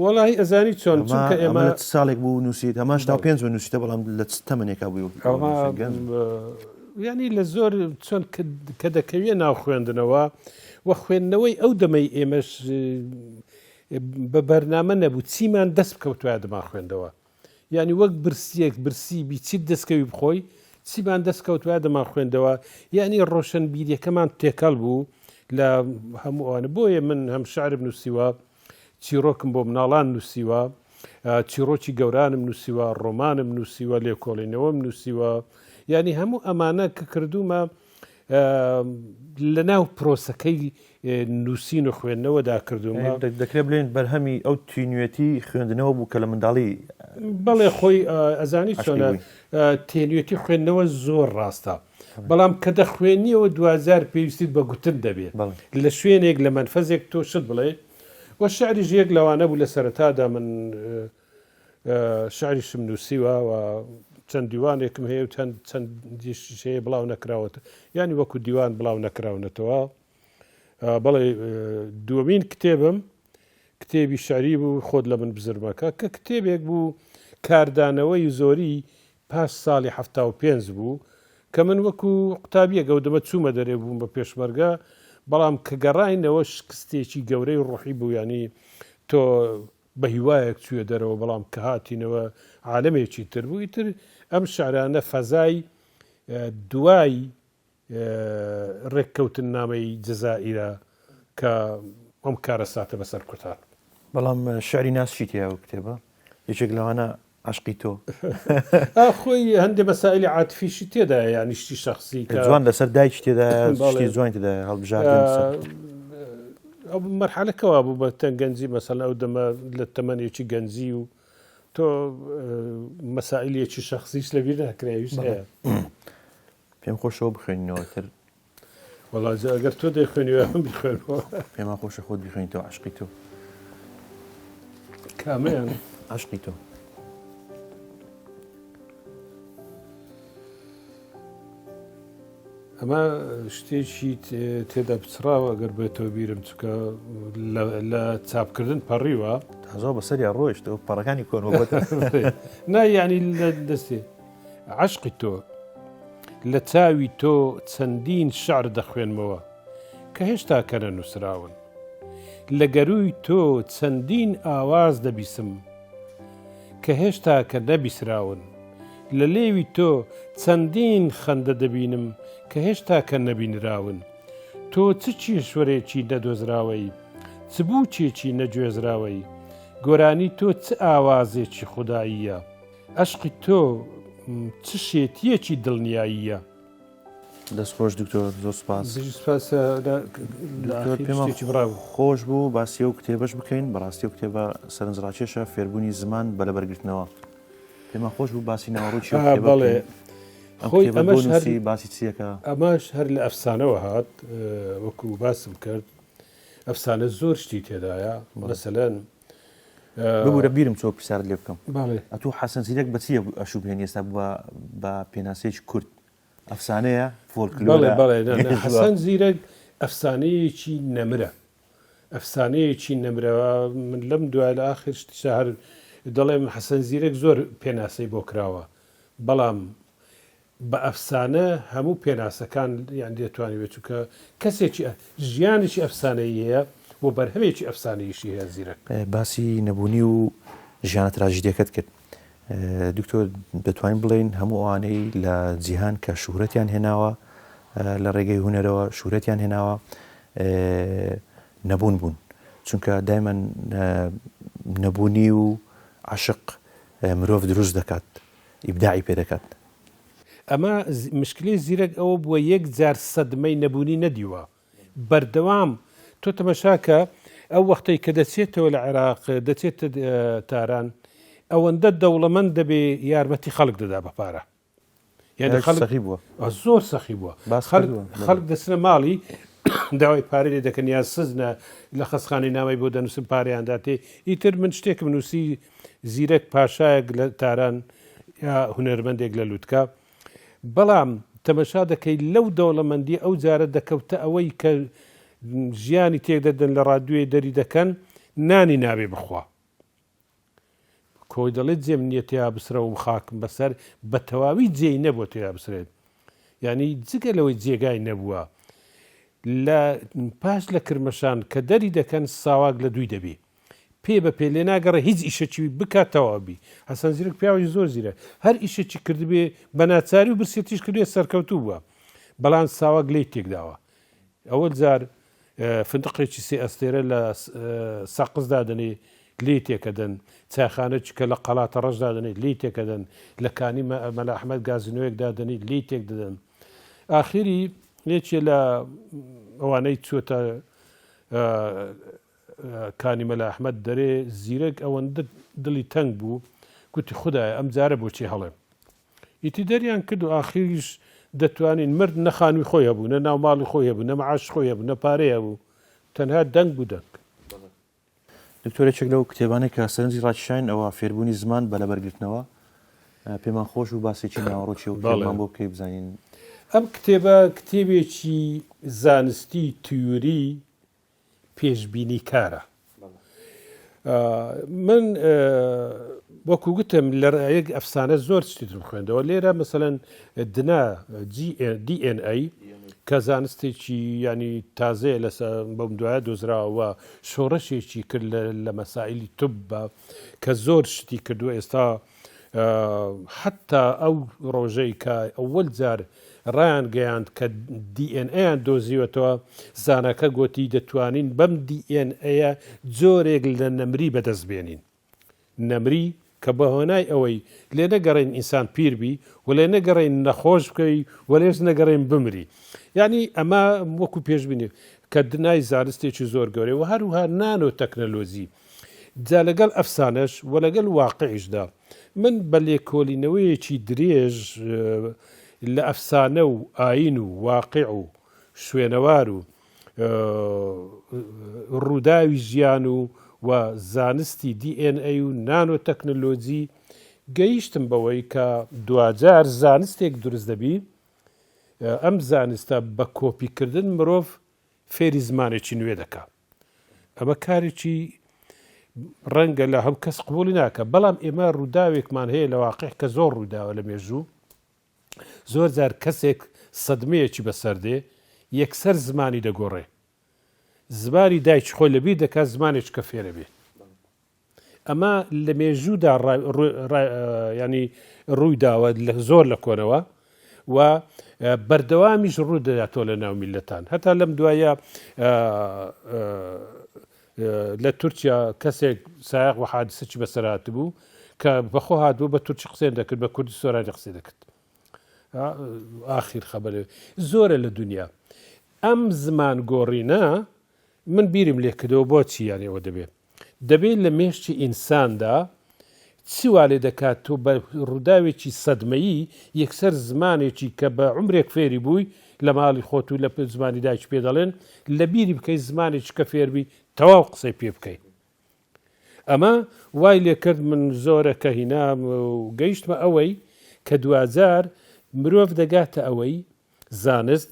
وەڵی ئەزانی چۆن چونکە ئێمە ساڵێک بوو نووسیت هەمان شتا پێنج بە نووسیتە بەڵام لە چ تەمەنێکا بووی ینی لە زۆر چۆن کە دەکەویە ناو خوێندنەوە و خوێندنەوەی ئەو دەمەی ئێمەش بە بەرنامە نەبوو چیمان دەست بکەوتوایە دەمان خوێندەوە یانی وەک برسیەک برسی بی چیت دەستکەوی بخۆی چیمان دەست کەوتوایە دەمان خوێندەوە یعنی ڕۆشنبیریەکەمان تێکەڵ بوو لە هەموو ئەوانە بۆیە من هەم شعرم نووسیوە چیرۆکم بۆ مناڵان نووسیوە چیرۆکی گەورانم نووسیوە ڕۆمانم نووسیوە لێکۆڵینەوەم نووسیوە یعنی هەموو ئەمانە کە کردومە لەناو پرۆسەکەی نووسین و خوێندنەوەدا کردوومە. دەکرێت بلێین بەرهەمی ئەو تینوێتی خوێندنەوە بوو کە لە منداڵی بەڵێ خۆی ئەزانی چۆنە تێنوێتی خوێندنەوە زۆر ڕاستە بەڵام کە دەخوێنیەوە دواجار پێویستیت بە گوتن دەبێت لە شوێنێک لە مەنفەزێک تۆ شت بڵێ و شعریش یەک لەوانە بوو لە سەرەتادا من شعریشم نووسیوە و چەند دیوانێکم هەیە و چەند چەندیش هەیە بڵاو نەکراوەتە یانی وەکو دیوان بڵاو نەکراونەتەوە بەڵێ دووەمین کتێبم کتێبی شعری بوو خۆت لە من بزرمەکە کە کتێبێک بوو کاردانەوەی زۆری پاش ساڵی 75 بوو. کە من وەکو قوتابیەک ئەو دەمە چوومە دەرێ بووم بە پێشمەرگە، بەڵام کە گەڕاینەوە شکستێکی گەورەی ڕۆحی بوو، یانی تۆ بە هیوایەک چوویە دەرەوە، بەڵام کە هاتینەوە عالەمێکی تر بوو، ئیتر ئەم شعرانە فەزای دوای ڕێککەوتننامەی جەزائیرە کە ئەم کارەساتە بەسەر کورد هات. بەڵام شعری ناس چی تیایە ئەو کتێبە؟ یەکێک لەوانە عەشقی تۆ. ئا خۆی هەندێ مەسائیلی عاتفیشی تێدایە یانی شتی شەخسی کە. جوان لەسەر دایکی تێدایە شتی جوانی تێدایە هەڵبژاردن سەر. ئەو مەرحەلە کەوا بوو بە تەن گەنجی مەسەلەن ئەو دەمە لە تەمەنێکی گەنجی و تۆ مەسائیلێکی شەخسیش لەبیر ناکرێ ئەویش هەیە. پێم خۆشەوە بخوێنینەوە تر. وەڵا جا ئەگەر تۆ دەیخوێنیەوە من بیخوێنمەوە. پێمان خۆشە خۆت بیخوێنیتەوە عەشقی تۆ. کامەیان؟ عەشقی تۆ. ئەمە شتێکی تێدا پچڕاوە ئەگەر بێتەوە بیرم چکە لە چاپکردن پەڕیوە. تازەوە بەسەریا ڕۆیشت ئەو پەڕەکانی کۆن نا یعنی لە دەستێ عەشقی تۆ لە چاوی تۆ چەندین شعر دەخوێنمەوە کە هێشتا کە نەنووسراون. لە گەرووی تۆ چەندین ئاواز دەبیسم کە هێشتا کە نەبیسراون. لە لێوی تۆ چەندین خەندە دەبینم کە هێشتا کە نەبینراون. تۆ چ کیشوەرێکی نەدۆزراوەی، چ بووکێکی نەگوێزراوەی، گۆرانی تۆ چ ئاوازێکی خوداییە. ئەشقی تۆ چ شێتییەکی دڵنیاییە. دەست خۆش دکتۆر زۆر سپاس. بژی سپاس دکتۆر پێمان خۆش بوو باسی ئەو کتێبەش بکەین بەڕاستی ئەو کتێبە سەرنجڕاکێشە فێربوونی زمان بە لەبەرگرتنەوە پێمان خۆش بوو باسی ناوەڕۆکی ئەو کتێبە بەڵێ بکەین. ئەم خۆی کتێبە بۆ ئەمەش هەر نووسی باسی چییەکە؟ ئەمەش هەر لە ئەفسانەوە هات وەکو باسم کرد ئەفسانە زۆر شتی تێدایە مەسەلەن ببورە بیرم چۆ پرسیارت لێ بکەم ئەتوو حەسەن زیرەک بە چی ئەشوبهێنی ئێستا بە بە پێناسەیەکی کورت ئەفسانەیە فۆلکلۆرە بەڵێ بەڵێ حەسەن زیرەک ئەفسانەیەکی نەمرە ئەفسانەیەکی نەمرە من لەم دوای لە ئاخر شتیشا هەر دەڵێم حەسەن زیرەک زۆر پێناسەی بۆ کراوە بەڵام بە ئەفسانە هەموو پێناسەکان یان دەتوانی بێت چونکە کەسێکی ژیانێکی ئەفسانەیی هەیە و بەرهەمێکی ئەفسانەییشی هەیە زیرەک. باسی نەبوونی و ژیانە تراژیدیەکەت کرد دکتۆر دەتوانین بڵێین هەموو ئەوانەی لە جیهان کە شوهرەتیان هێناوە لە ڕێگەی هونەرەوە شوهرەتیان هێناوە نەبوون بوون چونکە دایمەن نەبوونی و عەشق مرۆڤ دروست دەکات ئیبداعی پێ دەکات. ئەمە مشکلەی زیرەک ئەوە بووە یەک جار سەدمەی نەبوونی نەدیوە بەردەوام تۆ تەمەشاکە ئەو وەختەی کە دەچێتەوە لە عێراق دەچێتە تاران ئەوەندە دەوڵەمەند دەبێ یارمەتی خەڵک دەدا بە پارە یعنی خەڵک سەخی بووە زۆر سەخی بووە خەڵک خەڵک دەچنە ماڵی داوای پارەی لێ دەکەن یان سزنە لە خەسخانەی نامەی بۆ دەنووسن پارەیان داتێ ئیتر من شتێکم نووسی زیرەک پاشایەک لە تاران یا هونەرمەندێک لە لوتکە بەڵام تەمەشا دەکەی لەو دەوڵەمەندی ئەو جارە دەکەوتە ئەوەی کە ژیانی تێک دەدەن لە ڕادوێ دەری دەکەن نانی نابێ بخوا کۆی دەڵێت جێم نییە تیا بسرەوم خاکم بەسەر بە تەواوی جێی نەبووە تیا بسرێت یعنی جگە لەوەی جێگای نەبووە لە پاش لە کرمەشان کە دەری دەکەن ساواک لە دووی دەبی پێ بە پێ لێ ناگەڕێ هیچ ئیشەکی بکات تەواو بی حەسەن زیرەک پیاوێکی زۆر زیرە هەر ئیشەکی کردبێ بە ناچاری و برسێتیش کردێ سەرکەوتوو بووە بەڵام ساواک لێی تێکداوە ئەوەل جار فندقێکی سێ ئەستێرە لە سەقز دادەنێ لێی تێکەدەن چایخانەکی کە لە قەڵاتە ڕەش دادەنێت لێی تێکەدەن لە کانی مەلا ئەحمەد گازینۆیەک دادەنێت لێی تێک دەدەن ئاخری یەکێ لە ئەوانەی چووەتە کانی مەلا ئەحمەد دەرێ زیرەک ئەوەندە دڵی تەنگ بوو گوتی خودایە ئەم جارە بۆچی هەڵێم ئیتی دەریان کرد و ئاخیریش دەتوانین مرد نە خانووی خۆی هەبوو نە ناو ماڵی خۆی هەبوو نە معاش خۆی هەبوو نە پارەی هەبوو تەنها دەنگ بوو دەنگ. دکتۆر یەکێک لەو کتێبانەی کە سەرنجی ڕاکیشاین ئەوە فێربوونی زمان بە لەبەرگرتنەوە پێمان خۆش بوو باسێکی ناوەڕۆکی ئەو کتێبمان بۆ بکەی بزانین. ئەم کتێبە کتێبێکی زانستی تیوری پێشبینیکارە. من. وەکو گوتم لە یەک ئەفسانە زۆر شتی ترم خوێندەوە لێرە مەسەلەن دنا دی ئێن ئەی کە زانستێکی ینی تازەیە لەسە بەم دوایە دۆزراوە شۆڕشێکی کرد لە مەسائلی طب کە زۆر شتی کردووە ئێستا حتا ئەو ڕۆژەی کە ئەوەل جار ڕایان گەیاند کە دی ئێن ئەیان دۆزیوەتەوە زاناکە گۆتی دەتوانین بەم دی ئێن ئەیە جۆرێک لە نەمری بەدەست بێنین. نەمری کە بە هۆنای ئەوەی لێ نەگەڕێین ئینسان پیر بی و لێ نەگەڕێین نەخۆش بکەوی و لێش نەگەڕێین بمری. یانی ئەمە وەکو پێشبینی کە دنای زانستێکی زۆر گەورەیە و هەروها نانۆ تەکنەلۆجی جا لەگەڵ ئەفسانەش و لەگەڵ واقعیشدا من بە لێکۆلینەوەیەکی درێژ لە ئەفسانە و ئاین و واقع و شوێنەوار و ڕووداوی ژیان و و زانستی دی ئێن ئەی و نانۆ تەکنەلۆجی گەیشتم بەوەی کە دواجار زانستێک دروست دەبی ئەم زانستە بە کۆپیکردن مرۆڤ فێری زمانێکی نوێ دەکا ئەمە کارێکی ڕەنگە لە هەم کەس قبولی ناکە بەڵام ئێمە ڕووداوێکمان هەیە لە واقع کە زۆر ڕووداوە لە مێژوو زۆر جار کەسێک سەدمەیەکی بەسەر دێ یەکسەر زمانی دەگۆڕێ زمانی دایکی خۆی لەبیر دەکات زمانێکی کە فێرە بێ ئەمە لە مێژوودا ینی ڕووی داوە لە زۆر لە کۆنەوە و بەردەوامیش ڕوو دەداتەوە لە ناو میلەتان هەتا لەم دوایە لە تورکیا کەسێک سایەق و حادسەکی بەسەر هاتبوو کە بەخۆ هاتبوو بە تورکی قسەی دەکرد بە کوردی سۆرانی قسەی دەکرد ئاخیر خەبەر زۆرە لە دنیا ئەم زمان گۆڕینە من بیرم لێکردەوە بۆچی یانەوە دەبێت دەبێت لە مێشکی ئینساندا چی وا لێ دەکات تۆ بە ڕووداوێکی سەدمەیی یەکسەر زمانێکی کە بە عومرێک فێری بووی لە ماڵی خۆت و لە زمانی دایکی پێ دەڵێن لە بیری بکەی زمانێکی کە فێربی تەواو قسەی پێ بکەی ئەمە وای لێکرد من زۆرە کە هینام و گەیشتمە ئەوەی کە دواجار مرۆڤ دەگاتە ئەوەی زانست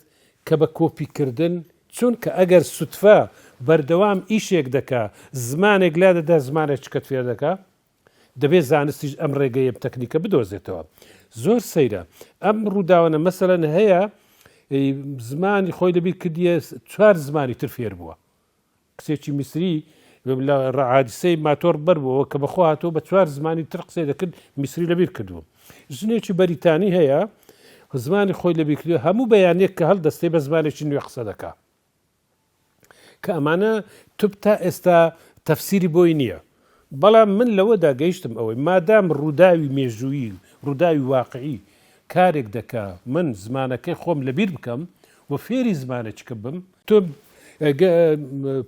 کە بە کۆپی کردن چونکە ئەگەر سوتفە بەردەوام ئیشێک دەکا زمانێک لا دەدا زمانێک چکەت فێر دەکا دەبێ زانستیش ئەم ڕێگەیە تەکنیکە بدۆزێتەوە زۆر سەیرە ئەم ڕووداوانە مەسەلەن هەیە زمانی خۆی لەبیر کردیە چوار زمانی تر فێر بووە کچێکی میسری لە حادیسەی ماتۆڕ بەربووەوە کە بەخۆ هاتووە بە چوار زمانی تر قسەی دەکرد میسری لەبیر کردووە ژنێکی بەریتانی هەیە زمانی خۆی لەبیر کردووە هەموو بەیانێک کە هەڵدەستێ بە زمانێکی نوێ قسە دەکا کە ئەمانە تب تا ئێستا تەفسیری بۆی نییە بەڵام من لەوەدا گەیشتم ئەوەی مادام ڕووداوی مێژوویی ڕووداوی واقعی کارێک دەکا من زمانەکەی خۆم لەبیر بکەم و فێری زمانێکە بم تۆ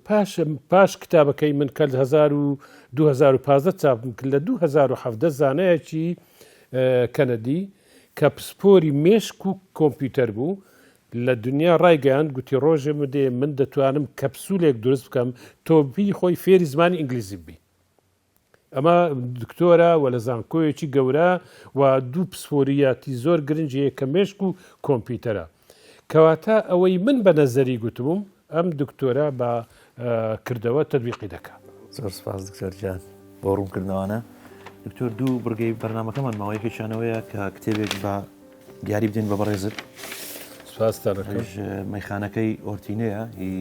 پاش پاش کتابەکەی من کە 2015 چاپم کرد لە 2017 زانایەکی کەنەدی کە پسپۆری مێشک و کۆمپیوتەر بوو لە دنیا ڕایگەیاند گوتی ڕۆژێ مدێ من دەتوانم کەپسولێک دروست بکەم تۆ بی خۆی فێری زمانی ئینگلیزی بی ئەمە دکتۆرە و لە زانکۆیەکی گەورە و دوو پسپۆریاتی زۆر گرنگی هەیە کە مێشک و کۆمپیوتەرە. کەواتە ئەوەی من بە نەزەری گوتبووم ئەم دکتۆرە بە کردەوە تەتبیقی دەکا. زۆر سپاس دکتۆر گیان بۆ ڕوونکردنەوانە. دکتۆر دوو بڕگەی بەرنامەکەمان ماوە یەکێکیانەوەیە کە کتێبێک بە دیاری بدەین بە بەڕێزت. سپاستان دەکەم. ئەویش مەیخانەکەی ئۆرتینەیە هی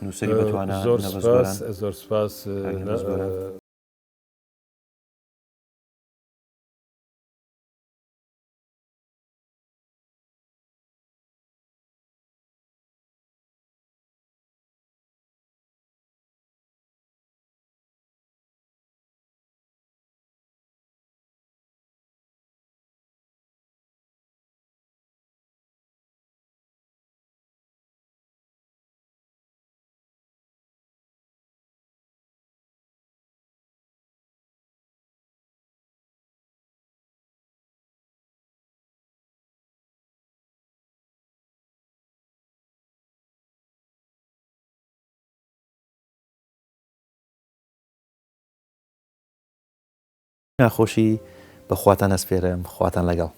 نووسەری بەتوانا زۆر نەبەز سپاس گۆران. زۆر سپاس کاک نەبەز گۆران. ناخۆشی بە خواتان ئەسپێرم خواتان لەگەڵ.